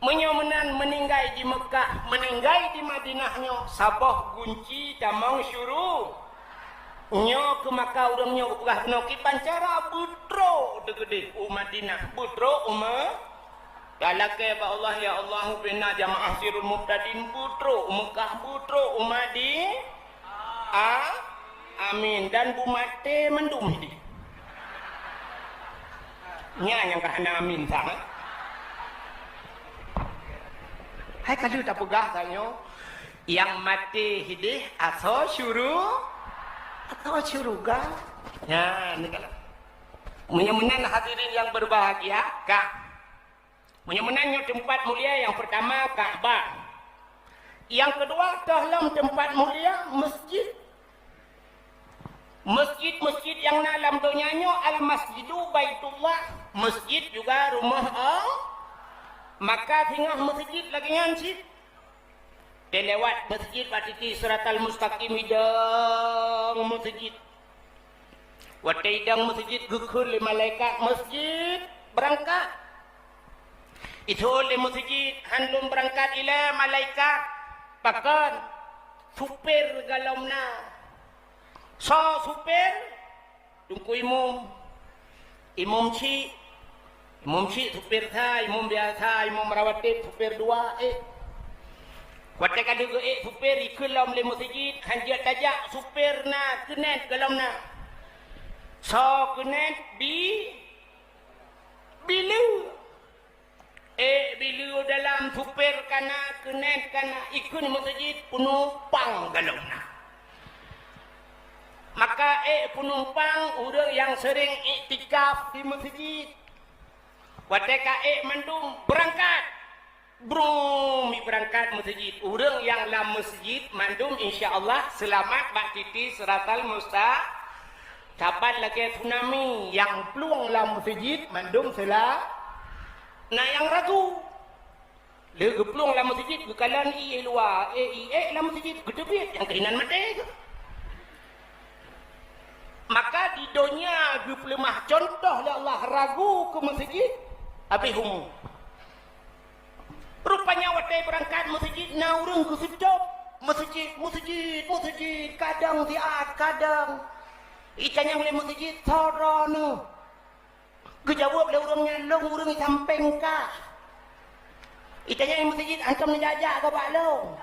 Meunyoe meunan meuninggai di Meukah, meuninggai di Madinah nyoe saboh gunci tamong syuru-, nyoe keuh maka ureuëng nyoe geupeugah keunoe kiban cara beutroh teugeudeh u Madinah, beutroh u Me-, talakée bak Allah, "Ya Allah, ubena jamaah sirul mubtadin beutroh u Meukah, beutroh u Madi-, a-, amin, dan beumaté mandum hidéh." Nyan nyang ka hana amin sa, ha? Hai ka lheueh tapeugah tanyoe, nyang maté hidéh asoe syuru-, asoe syeuruga. Nyan, ni kalau. Meunyoe meunan hadirin yang berbahagia, ka. Meunyoe meunan nyoe teumpat mulia nyang peurtama, Ka'bah. Nyang keudua, toh lom teumpat mulia, masjid. Masjid-masjid nyang na lam donya nyoe, Al-Masjidu Baitullah, masjid juga rumoh Allah. Maka singoh masjid lagée nyan cit. Teulewat masjid bak titi Siratal Mustaqim, idong masjid. Watée idong masjid geukheun lé malaikat, "Masjid, beurangkat!" Ithon lé masjid, "Hán lôn beurangkat ilée malaikat." Pakon? Supir golom na. Soe supir? Teungku Imum. Imum chik. Imum chik supir sa, imum biasa, imum rawatib supir dua, ék. Watée ka lheueh geuék supir, ikheun lom lé meuseujid, hán jeuet tajak, supir na, keunet golom na. Soe keunet? Bi-, bileue. Ék bileue dalam, supir kana, keunet kana, ikheun meuseujid, peunumpang golom na. Maka ék peunumpang ureuëng nyang seuréng iktikaf di meuseujid. Watée ka ék mandum, beurangkat! Brum, beurangkat meuseujid. Ureuëng nyang lam meuseujid mandum, insya Allah, seulamat bak titi Siratal Musta-, saban lagée tsunami nyang plueng lam meuseujid mandum seula-, na nyang ragu. Lé geuplueng lam meuseujid, geukalon ié luwa, ék, ié lam meuseujid, geuteubiet nyang keuh inan maté geuh. Maka di donya geupeuleumah cuntoh lé Allah ragu keu meuseujid, habéh umu. Rupanya watée beurangkat meuseujid na ureuëng geuseutôt, "Meuseujid, meuseujid, meuseujid, kadang siat, kadang." Itanyong lé meuseujid, "Soe droeneuh?" Geujaweueb lé ureuëng nyan, "Lôn ureuëng sampéng kah." Itanyong meuseujid, "Antom neujak-jak kah bak lôn?"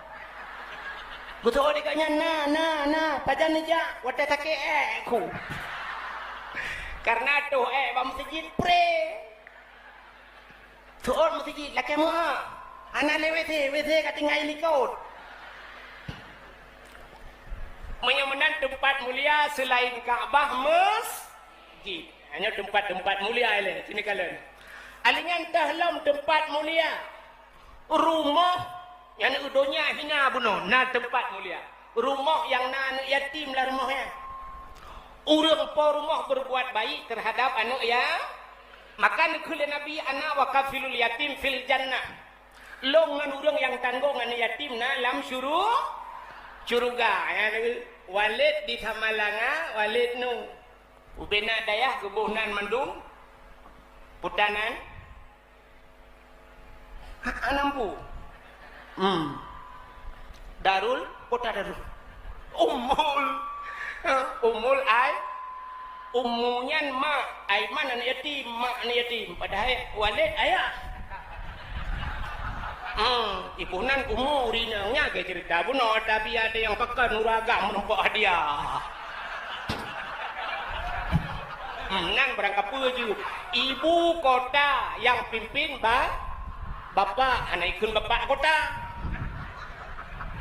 Geuseuôt lé gobnyan, "Na, na, na, pajan neujak, watée sakét ék ku." Kareuna toh ék bak meuseujid pré. Seuôt meuseujid, lakée meu'ah. Hana lé WC, WC ka tinggai likot. Meunyoe meunan teumpat mulia seulaén Ka'bah, meus-, jid. Nyoe teumpat-teumpat mulia ilée, sini kalon. Alinyan teuh lom teumpat mulia. Rumoh nyang u donya hina bunoe, na teumpat mulia. Rumoh nyang na aneuëk yatim lam rumoh nyan. Ureuëng po rumoh beureubuat baik teuhadab aneuëk ya-, Maka neukheun lé Nabi, "Ana wa kafilul yatim fil jannah." Lôn ngon ureuëng nyang tanggong aneuk yatim na lam syuru-, syeuruga. Ya, Walid di Samalanga, Walid nu. Ubena dayah geuboh nan mandum. Putanan. Ha, anampu. Hmm. Darul, Kota Darul. Ummul. Ha, Ummul Ai. Ummu nyan mak, Aiman aneuk yatim, mak aneuk yatim. Padahai Walid ayah. Hmm, ibu nan umur inong nya ke cerita bunoe, tapi ada yang pekan uragam menumpuk hadiah. Hmm, nan barang apa je. Ibu kota yang pimpin ba-, bapak, hana ikheun bapak kota.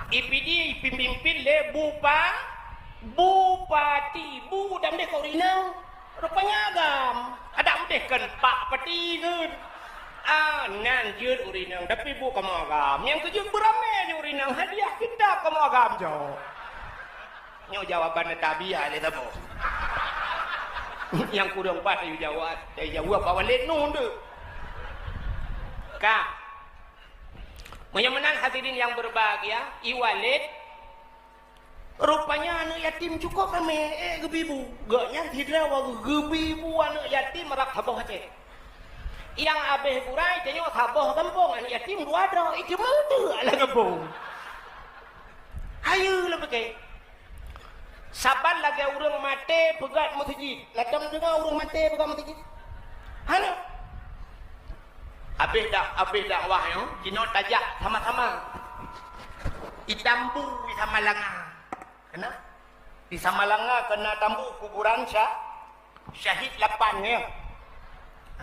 I P D pimpin lé bupa-, bupati, bu dan deh kau rinang. Rupanya agam. Ada mudeh kan pak pati kan. Ah, nan jeuet ureuëng inong, tapi bu kamoe agam. Nyang keujeuet beuramé nyoe ureuëng inong, hadiah kitab kamoe agam jok. Nyoe jawaban tabiah lé saboh. Nyang kureueng pat ayu jawab, ayu jawab awak lé nun tu. Ka. Meunyoe meunan hadirin yang berbahagia, i Walid Rupanya aneuk yatim cukôp ramé, eh, geubi bu. Gobnyan sidroe geubi bu aneuk yatim rab saboh Aceh. Nyang abéh gura tanyoe saboh gampông, aneuk yatim dua droe, itu meuteuk lam gampông. Hayeue lôn pike. Saban lagée ureuëng maté peugét meuseujid. Ladom deungoe ureuëng maté peugét meuseujid? Hana. Abéh dak-, abéh dakwah nyoe, jinoe tajak sama-sama. I Tambu, i Samalanga. Kena? Di Samalanga kena Tambu kuburan sya-, syahid lapan nyoe.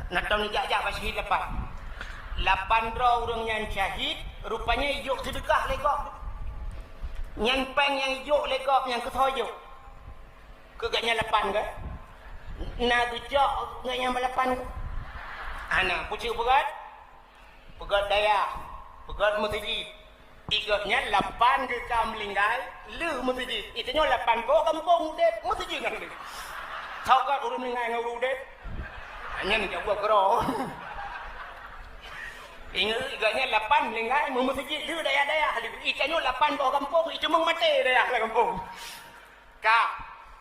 Nak tahu ni jak-jak bak syahid lapan. Lapan droe ureuëng nyan syahid, rupanya ijok seudeukah lé gob. Nyan péng nyang ijok lé gob nyang keusoe jok. Keu gobnyan lapan ke? Na geucok gobnyan balapan ke? Hana, pucuk peugét? Peugét dayah, peugét meuseujid. Gobnyan lapan geuka meuninggai, lheueh meuseujid. Itanyoe lapan boh gampông udeb, meuseujid ngon lheueh. Soe gét ureuëng meuninggai ngon ureuëng udeb? Nyan jak buet keudroe. Ingat, gobnyan lapan meuninggai, meu-, meuseujid lheueh dayah-dayah. Itanyoe lapan boh gampông, iceumeung maté dayah lam gampông. Ka,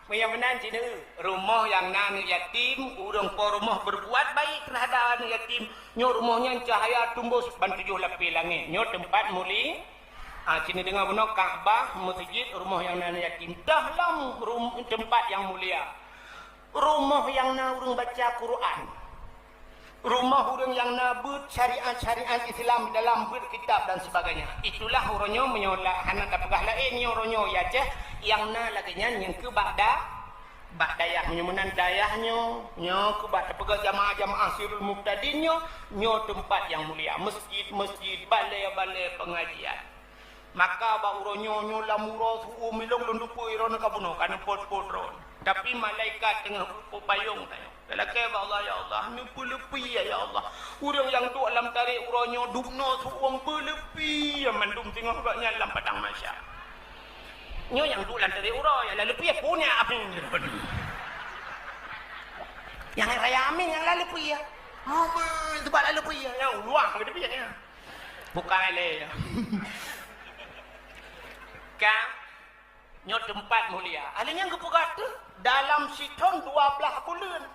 meunyoe meunan cit, rumoh nyang na aneuk yatim, ureuëng po rumoh berbuat baik terhadap aneuk yatim, nyoe rumoh nyan cahya tembus ban tujoh lapée langét. Nyoe teumpat muli-, ah, cit neudeungoe bunoe, Ka'bah, meuseujid, rumoh nyang na aneuk yatim. Toh lom rum-, teumpat nyang mulia. Rumoh nyang na ureuëng baca Quran. Rumoh ureuëng nyang na beuet syariat-syariat Islam dalam beuet kitab dan sebagainya. Itulah uroe nyoe meunyoe la-, hana tapeugah laén nyoe uroe nyoe ya Aceh, nyang na lagée nyan nyang keu bak da-, bak dayah meunyoe meunan dayah nyoe, nyoe keu bak tapeugah jamaah-jamaah Sirul Mubtadin nyoe, nyoe teumpat nyang mulia, masjid-masjid, balée-balée pengajian. Maka bak uroe nyoe, nyoe lam uroe su-uem ilong lôn teupeue droeneuh ka bunoe, ka neupot-pot droeneuh. Tapi malaikat teungoh peuet payong tanyoe. Talakée bak Allah, "Ya Allah, neupeuleupie, ya Allah. Ureuëng nyang duek lam tarek uroe nyoe dubnoe su-uem peuleupie, ya mandum singoh gobnyan lam padang mahsyar." Nyoe nyang duek lam tarek uroe, nyang laleupie pun ya amin. Nyang raya amin, nyang laleupie. Amin, sebab laleupie, nyang luah geuteupie, ya. Bukai lé. Ka, nyoe teumpat mulia. Ahli nyang geupeugah teuh, dalam sithon dua blaih buleuen.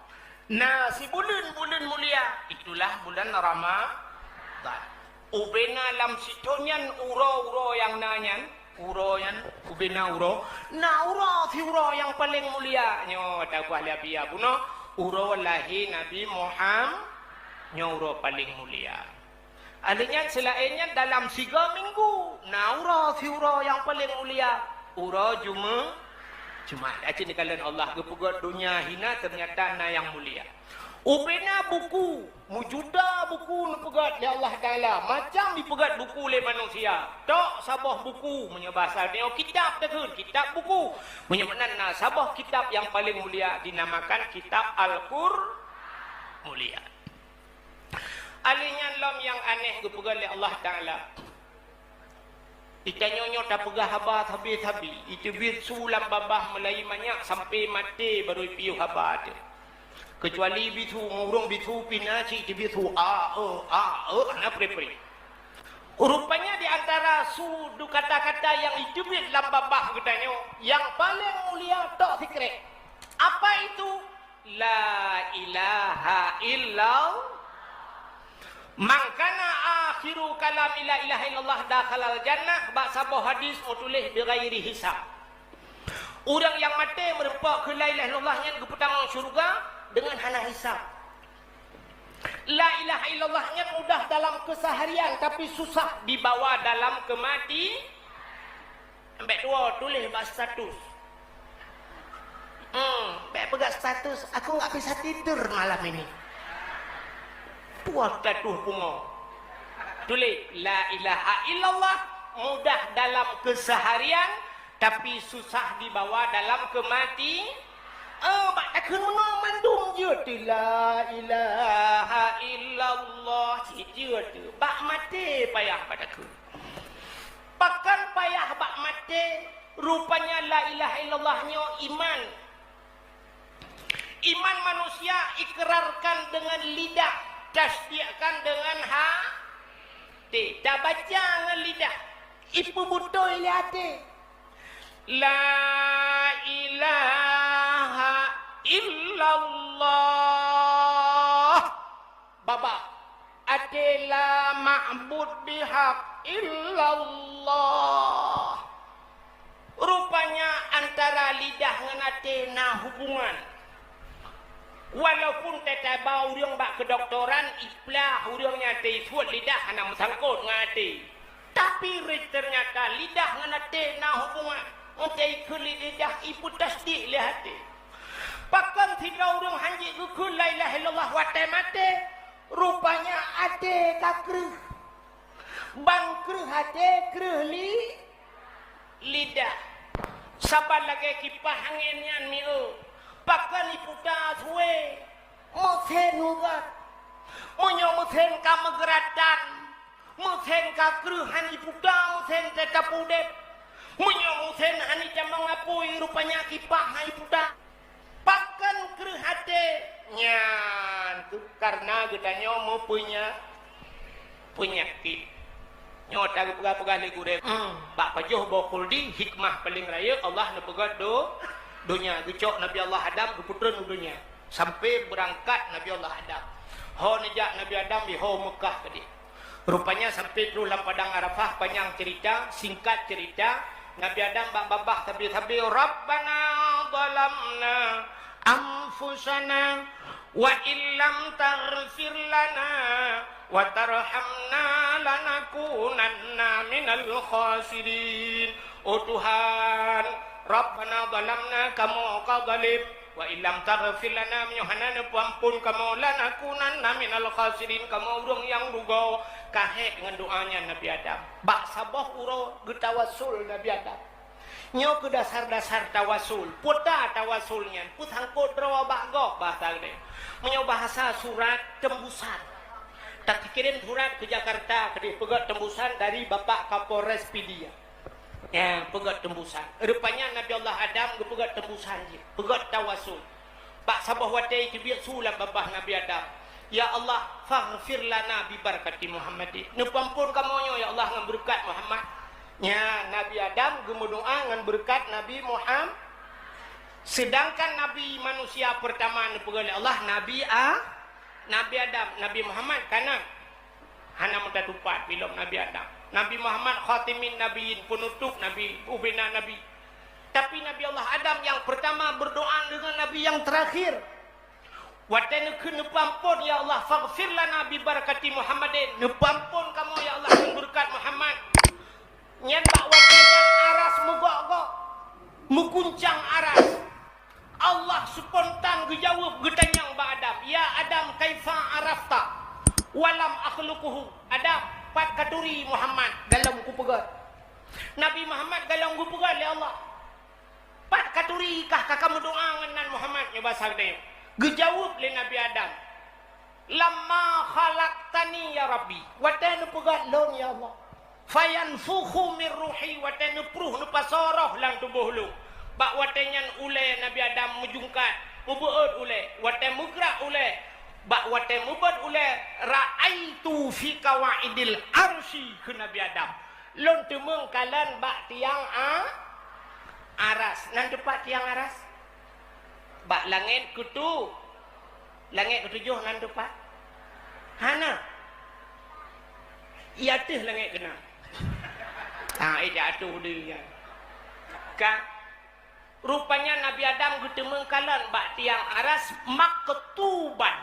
Na sibuleuen buleuen mulia, itulah bulan Ramadan. Ubena lam sithon nyan uroe-uroe nyang na nyan, uroe nyan, ubena uroe, na uroe siuroe nyang paleng mulia. Nyoe tapeugah lé Abi Abu nyoe, uroe lahé Nabi Muham-, nyoe uroe paleng mulia. Ahli nyan seulaén nyan dalam siga minggu, na uroe siuroe nyang paleng mulia, uroe Jume-, Jumat. Aci neukalon Allah geupeugét donya hina, teunyata na nyang mulia. Ubena buku, meujuta buku neupeugét lé Allah Taala, macam jipeugét buku lé manusia. Tok saboh buku, meunyoe basa nyoe kitab takheun, kitab buku. Meunyoe meunan na saboh kitab nyang paleng mulia dinamakan kitab Al-Qur-, mulia. Ahli nyan lom nyang aneh geupeugah lé Allah Taala. Itanyoe nyoe tapeugah haba sabe-sabe, iteubiet su lam babah meulayi manyak sampai maté barô ipiôh haba teuh. Keucuali bisu, ureuëng bisu pih na cit teubiet su, a, e, a, e, hana pri-pri. Rupanya di antara su dua kata-kata nyang jiteubiet lam babah geutanyoe, nyang paleng mulia tok sikrek. Apa itu? La ilaha illallah. Man kana akhiru kalamihi la ilaha illallah dakhalal jannah, bak saboh hadis meutuléh bighairi hisab. Ureuëng nyang maté meurumpok keu la ilaha illallah nyan geupeutamong syeuruga deungon hana hisab. La ilaha illallah nyan mudah dalam keseharian, tapi susah dibawa dalam kemati. Bék tuwoe tuléh bak status. Hmm, bék peugah status, "Aku nggak bisa tidur malam ini." Tuwoe status pungo. Tuléh, "La ilaha illallah mudah dalam keseharian, tapi susah dibawa dalam kemati." Eh, bak takheun meunoe mandum jeuet teuh, "La ilaha illallah," cit jeuet teuh. Bak maté payah bak takheun. Pakon payah bak maté? Rupanya la ilaha illallah nyoe iman. Iman manusia ikrarkan dengan lidah, tasdikkan dengan hati. Tabaca ngon lidah, ipeubutôi lé até. La ilaha illallah. Babah, até la ma'bud bihaq illallah. Rupanya antara lidah ngon até na hubungan. Walaupun tataba ureuëng bak keudoktoran, iplah ureuëng nyan teuisuet lidah hana meusangkot ngon até. Tapi ternyata lidah ngon até na hubungan. Ngon ikheun lé lidah, ipeutasdik lé até. Pakon sidroe ureuëng hana jeuet geukheun la ilaha illallah watée maté, rupanya até ka kreueh. Ban kreueh até, kreueh li-, lidah. Saban lagée kipah angén nyan mieu. Pakon iputa sué? Meusen ubat. Meunyoe meusen ka meugeuratan, meusen ka kreueh hana iputa, meusen teutap udeb. Meunyoe meusen hana itamong apui, rupanya kipah hana iputa. Pakon kreueh até? Nyan keuh kareuna geutanyoe meupeunya-, peunyakét. Nyoe tapeugah-peugah lé gurée, hmm, bak pajoh boh khuldi, hikmah paleng rayeuk Allah neupeugét do-, donya. Geucok Nabi Allah Adam geupeutreun u donya, sampai beurangkat Nabi Allah Adam. Ho neujak Nabi Adam di ho Meukah tadi. Rupanya sampai troh lam padang Arafah, panyang cerita, singkat cerita, Nabi Adam bak babah sabe-sabe, "Rabbana zalamna anfusana wa illam taghfir lana wa tarhamna lanakunanna minal khasirin." Oh Tuhan, Rabbana zalamna, kamoe ka zalim, wa illam taghfir lana, meunyoe hana neupeuamphon kamoe, lanakunanna minal khasirin, kamoe ureuëng nyang rugoe, ka hék ngon doa nyan Nabi Adam. Bak saboh uroe geutawassul Nabi Adam. Nyoe keuh dasar-dasar tawassul. Peue ta tawassul nyan? Peusangkot droe bak gob, bahasa geude. Meunyoe bahasa surat, tembusan. Takirém surat keu Jakarta, keudeh peugét tembusan dari Bapak Kapolres Pidie. Nyan, peugét tembusan. Rupanya Nabi Allah Adam geupeugét tembusan jih. Peugét tawassul. Bak saboh watée teubiet su lam babah Nabi Adam, "Ya Allah, faghfir lana bi barakati Muhammadin." Neupeuamphon kamoe nyoe, ya Allah, ngon beureukat Muhammad. Nyan, Nabi Adam geumeudoá ngon beureukat Nabi Muham-, seudangkan nabi manusia peurtama neupeugét lé Allah, Nabi A-, Nabi Adam, Nabi Muhammad ka na. Hana meutatupat bilom Nabi Adam. Nabi Muhammad khatimin nabiyyin, peunutôp nabi, ubena nabi. Tapi Nabi Allah Adam nyang peurtama beurdoa deungon nabi nyang teurakhir. Watée neukheun neupeuamphon, "Ya Allah, faghfir lana bi barakati Muhammadin," neupeuamphon kamoe, ya Allah, ngon beureukat Muhammad. Nyan bak watée nyan aras meugok-gok, meuguncang aras. Allah spontan geujaweueb, geutanyong bak Adam, "Ya Adam, kaifa arafta wa lam akhluquhu?" "Adam, pat katuri Muhammad golom kupeugét?" Nabi Muhammad golom geupeugét lé Allah. "Pat katuri kah ka kameudoá ngon nan Muhammad?" Nyoe basa geutanyoe. Geujaweueb lé Nabi Adam, "Lamma khalaqtani ya Rabbi," watée neupeugét lôn, ya Allah. "Fayanfukhu min ruhi," watée neupruh, neupasoe roh lam tuboh lôn. Bak watée nyan ulée Nabi Adam meujungkat. Mubeuet ulée, watée meugrak ulée, bak watée mubeuet ulée, "Ra'aitu fi qawaidil arsy," kheun Nabi Adam. "Lôn teumeung kalon bak tiang a-, aras." Nan teupat tiang aras? Bak langét keutu-, langét keutujoh nan teupat? Hana. I ateueh langét keunan. Ha, eh, jatuh dia. Ka. Rupanya Nabi Adam geuteumeung kalon bak tiang aras maktuban.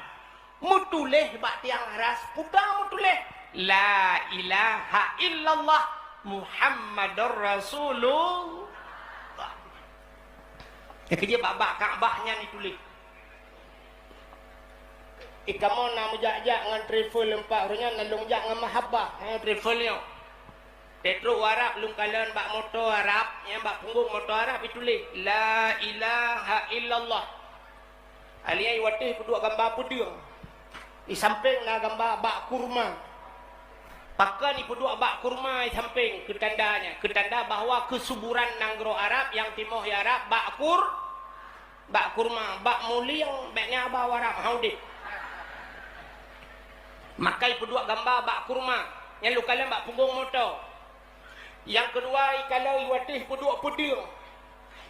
Meutuléh bak tiang aras, peue meutuléh, "La ilaha illallah Muhammadur Rasulullah." Nyang keujeuet bak, bak Ka'bah nyan dituléh. Eh, kamoe na meujak-jak ngon travel empat uroe nyan, na lôn jak ngon mahabbah, eh, travel nyoe. Teutrok u Arab lôn kalon bak moto Arab, nyang bak punggong moto Arab dituléh, "La ilaha illallah." Aliyah watée peuduek gamba peudeueng. Di sampéng na gamba bak kurma. Pakon ipeuduek bak kurma di sampéng, keu tanda nyan, keu tanda bahwa keusuburan nanggroe Arab nyang timoh di Arab bak kur-, bak kurma, bak mulieng, bék nyan haba Arab, ha udeb. Maka ipeuduek gamba bak kurma, nyan lôn kalon bak punggong moto. Nyang keudua, ikalon watée peuduek peudeueng.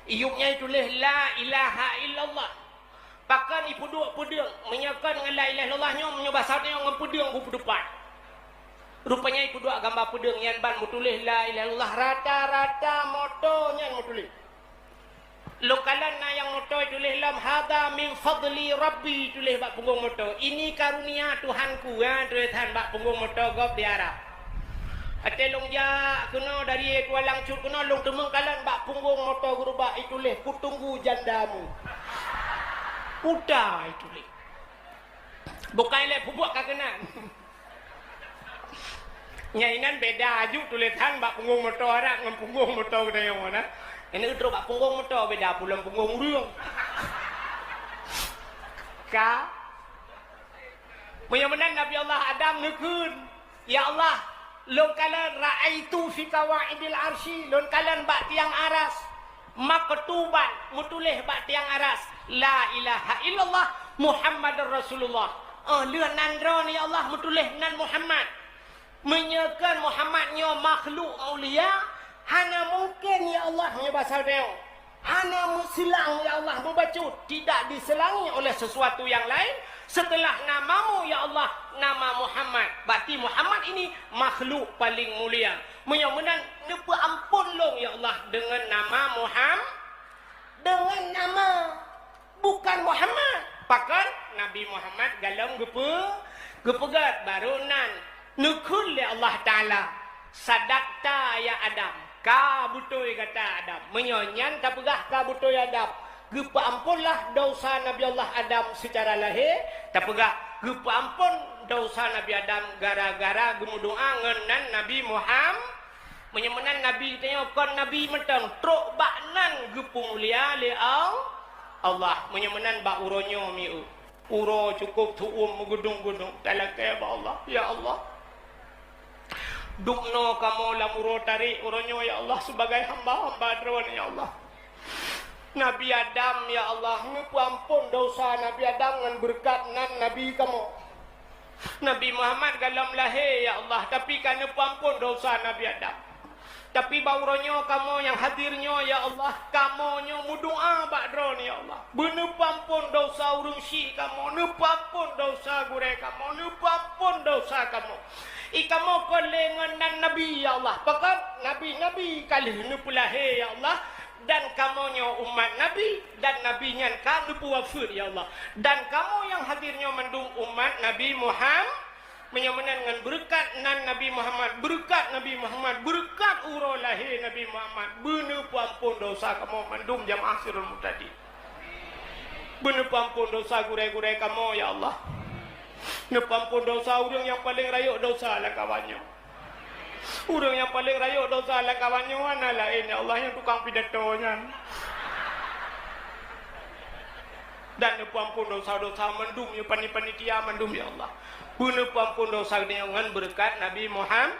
Iyueb nyan ituléh, "La ilaha illallah." Pakon ipeuduek peudeueng? Meunyoe kon ngon la ilaha illallah nyoe, meunyoe basa nyoe ngon peudeueng beupeudeupat. Rupanya ipeuduek gamba peudeueng nyan ban meutuléh la ilaha illallah rata-rata moto nyan meutuléh. Lôn kalon na nyang moto ituléh lom, "Hadza min fadli Rabbi," tuléh bak punggong moto. "Ini karunia Tuhanku," ha, tulésan bak punggong moto gob di Arab. Watée lôn jak keunoe dari Kuala Lumpur keunoe, lôn teumeung kalon bak punggong moto geurubak ituléh, "Kutunggu jandamu." Uda ituléh. Bukai lé peubuet ka keunan. Nyan inan beda aju tulésan bak punggong moto Arab ngon punggong moto geutanyoe na. Ini trok bak punggong moto beda pulang punggong ureueng. Ka. Meunyoe meunan Nabi Allah Adam neukheun, "Ya Allah, lôn kalon ra'aitu fi qawaidil arsy," lôn kalon bak tiang aras, maktuban, meutuléh bak tiang aras, "La ilaha illallah Muhammadur Rasulullah." Oh, lheueh nan droeneuh ya Allah meutuléh nan Muhammad. Meunyoe kon Muhammad nyoe makhluk mulia, hana mungken ya Allah nyoe basa droe. Hana meusilang ya Allah meubacut, tidak diselangi oleh sesuatu yang lain setelah namamu ya Allah, nama Muhammad. Berarti Muhammad ini makhluk paling mulia. Meunyoe meunan neupeuampon lôn ya Allah deungon nama Muham-, deungon nama, bukan Muhammad. Pakon Nabi Muhammad galom geupeu-, geupeugét baru nan neukheun lé Allah Taala, "Sadaqta ya Adam, ka beutôi gata Adam." Meunyoe nyan tapeugah ka beutôi Adam, geupeuamponlah dosa Nabi Allah Adam seucara lahé, tapeugah geupeuampon dosa Nabi Adam gara-gara geumeudoá ngon nan Nabi Muham-, meunyoe meunan Nabi geutanyoe kon Nabi mantong, trok bak nan geupeumulia lé Al-, Allah. Meunyoe meunan bak uroe nyoe mieu. Uroe cukôp tuom meugeudong-geudong talakée bak Allah, "Ya Allah, dubnoe kamoe lam uroe tarek uroe nyoe, ya Allah, sibagai hamba-hamba Droe, ya Allah. Nabi Adam, ya Allah, neupeuampon dosa Nabi Adam ngon beureukat nan Nabi kamoe. Nabi Muhammad galom lahé, ya Allah, tapi ka neupeuampon dosa Nabi Adam." Tapi bak uroe nyoe kamoe nyang hadir nyoe, ya Allah, kamoe nyoe meudoá bak Droeneuh, ya Allah. Beuneupeuampon dosa ureuëng syik kamoe, neupeuampon dosa gurée kamoe, neupeuampon dosa kamoe. I kamoe kon lé ngon nan Nabi, ya Allah. Pakon nabi-nabi ka lheueh neupeulahé, ya Allah. Dan kamoe nyoe umat Nabi, dan Nabi nyan ka neupeuwafeuet, ya Allah. Dan kamoe nyang hadir nyoe mandum umat Nabi Muham-, Meunyoe meunan ngon beureukat nan Nabi Muhammad, beureukat Nabi Muhammad, beureukat uroe lahé Nabi Muhammad, beuneupeuampon dosa kamoe mandum jamaah Sirul Muhtadin. Beuneupeuampon dosa gurée-gurée kamoe, ya Allah. Neupeuampon dosa ureuëng nyang paleng rayeuk dosa lam kawan nyoe. Ureuëng nyang paleng rayeuk dosa lam kawan nyoe hana laén, ya Allah, nyang tukang pidato nyan. Dan neupeuampon dosa-dosa mandum, ya pani-, panitia mandum, ya Allah. Beuneupeuampon dosa geutanyoe ngon beureukat Nabi Muhammad.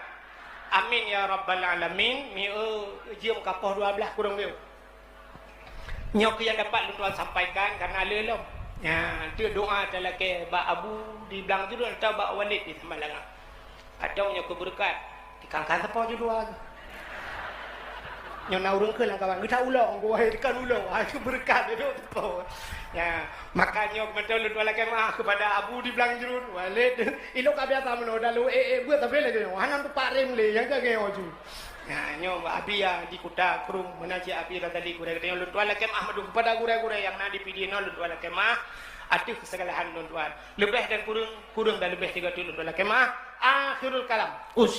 Amin ya rabbal alamin. Mieu jeuem ka poh dua belas kurang leueh. Nyoe keuh nyang dapat lôn tuan sampaikan karena le lom. Nya, tu doa talakée bak Abu di Blang Jurun atau bak Walid di Samalanga. Atau nyoe keuh beureukat, dikangkan sapo ju dua tu. Nyoe na ureuëng keu lam kawan, geutak ulong, geuwai dekat ulong, ha, itu beureukat itu teupeu. Ya, maka nyoe mantong lôn tuan lakée meuah kepada Abu di Blang Jurun, Walid. Ilok ka biasa meunoe, dah lu eh eh buet tapi lagi nyoe, hana teumpat rem le, nyang ka ngeue ju. Ya, nyoe Abi ya di Kuta Krueng, meunan cit Abi Razali gurée geutanyoe lôn tuan lakée meuah madu kepada gurée-gurée nyang na di Pidie nyoe lôn tuan lakée meuah ateueh keusalahan lôn tuan. Leubeh dan kureueng, kureueng dan leubeh sigoe teuk lôn tuan lakée meuah. Akhirul kalam. Usi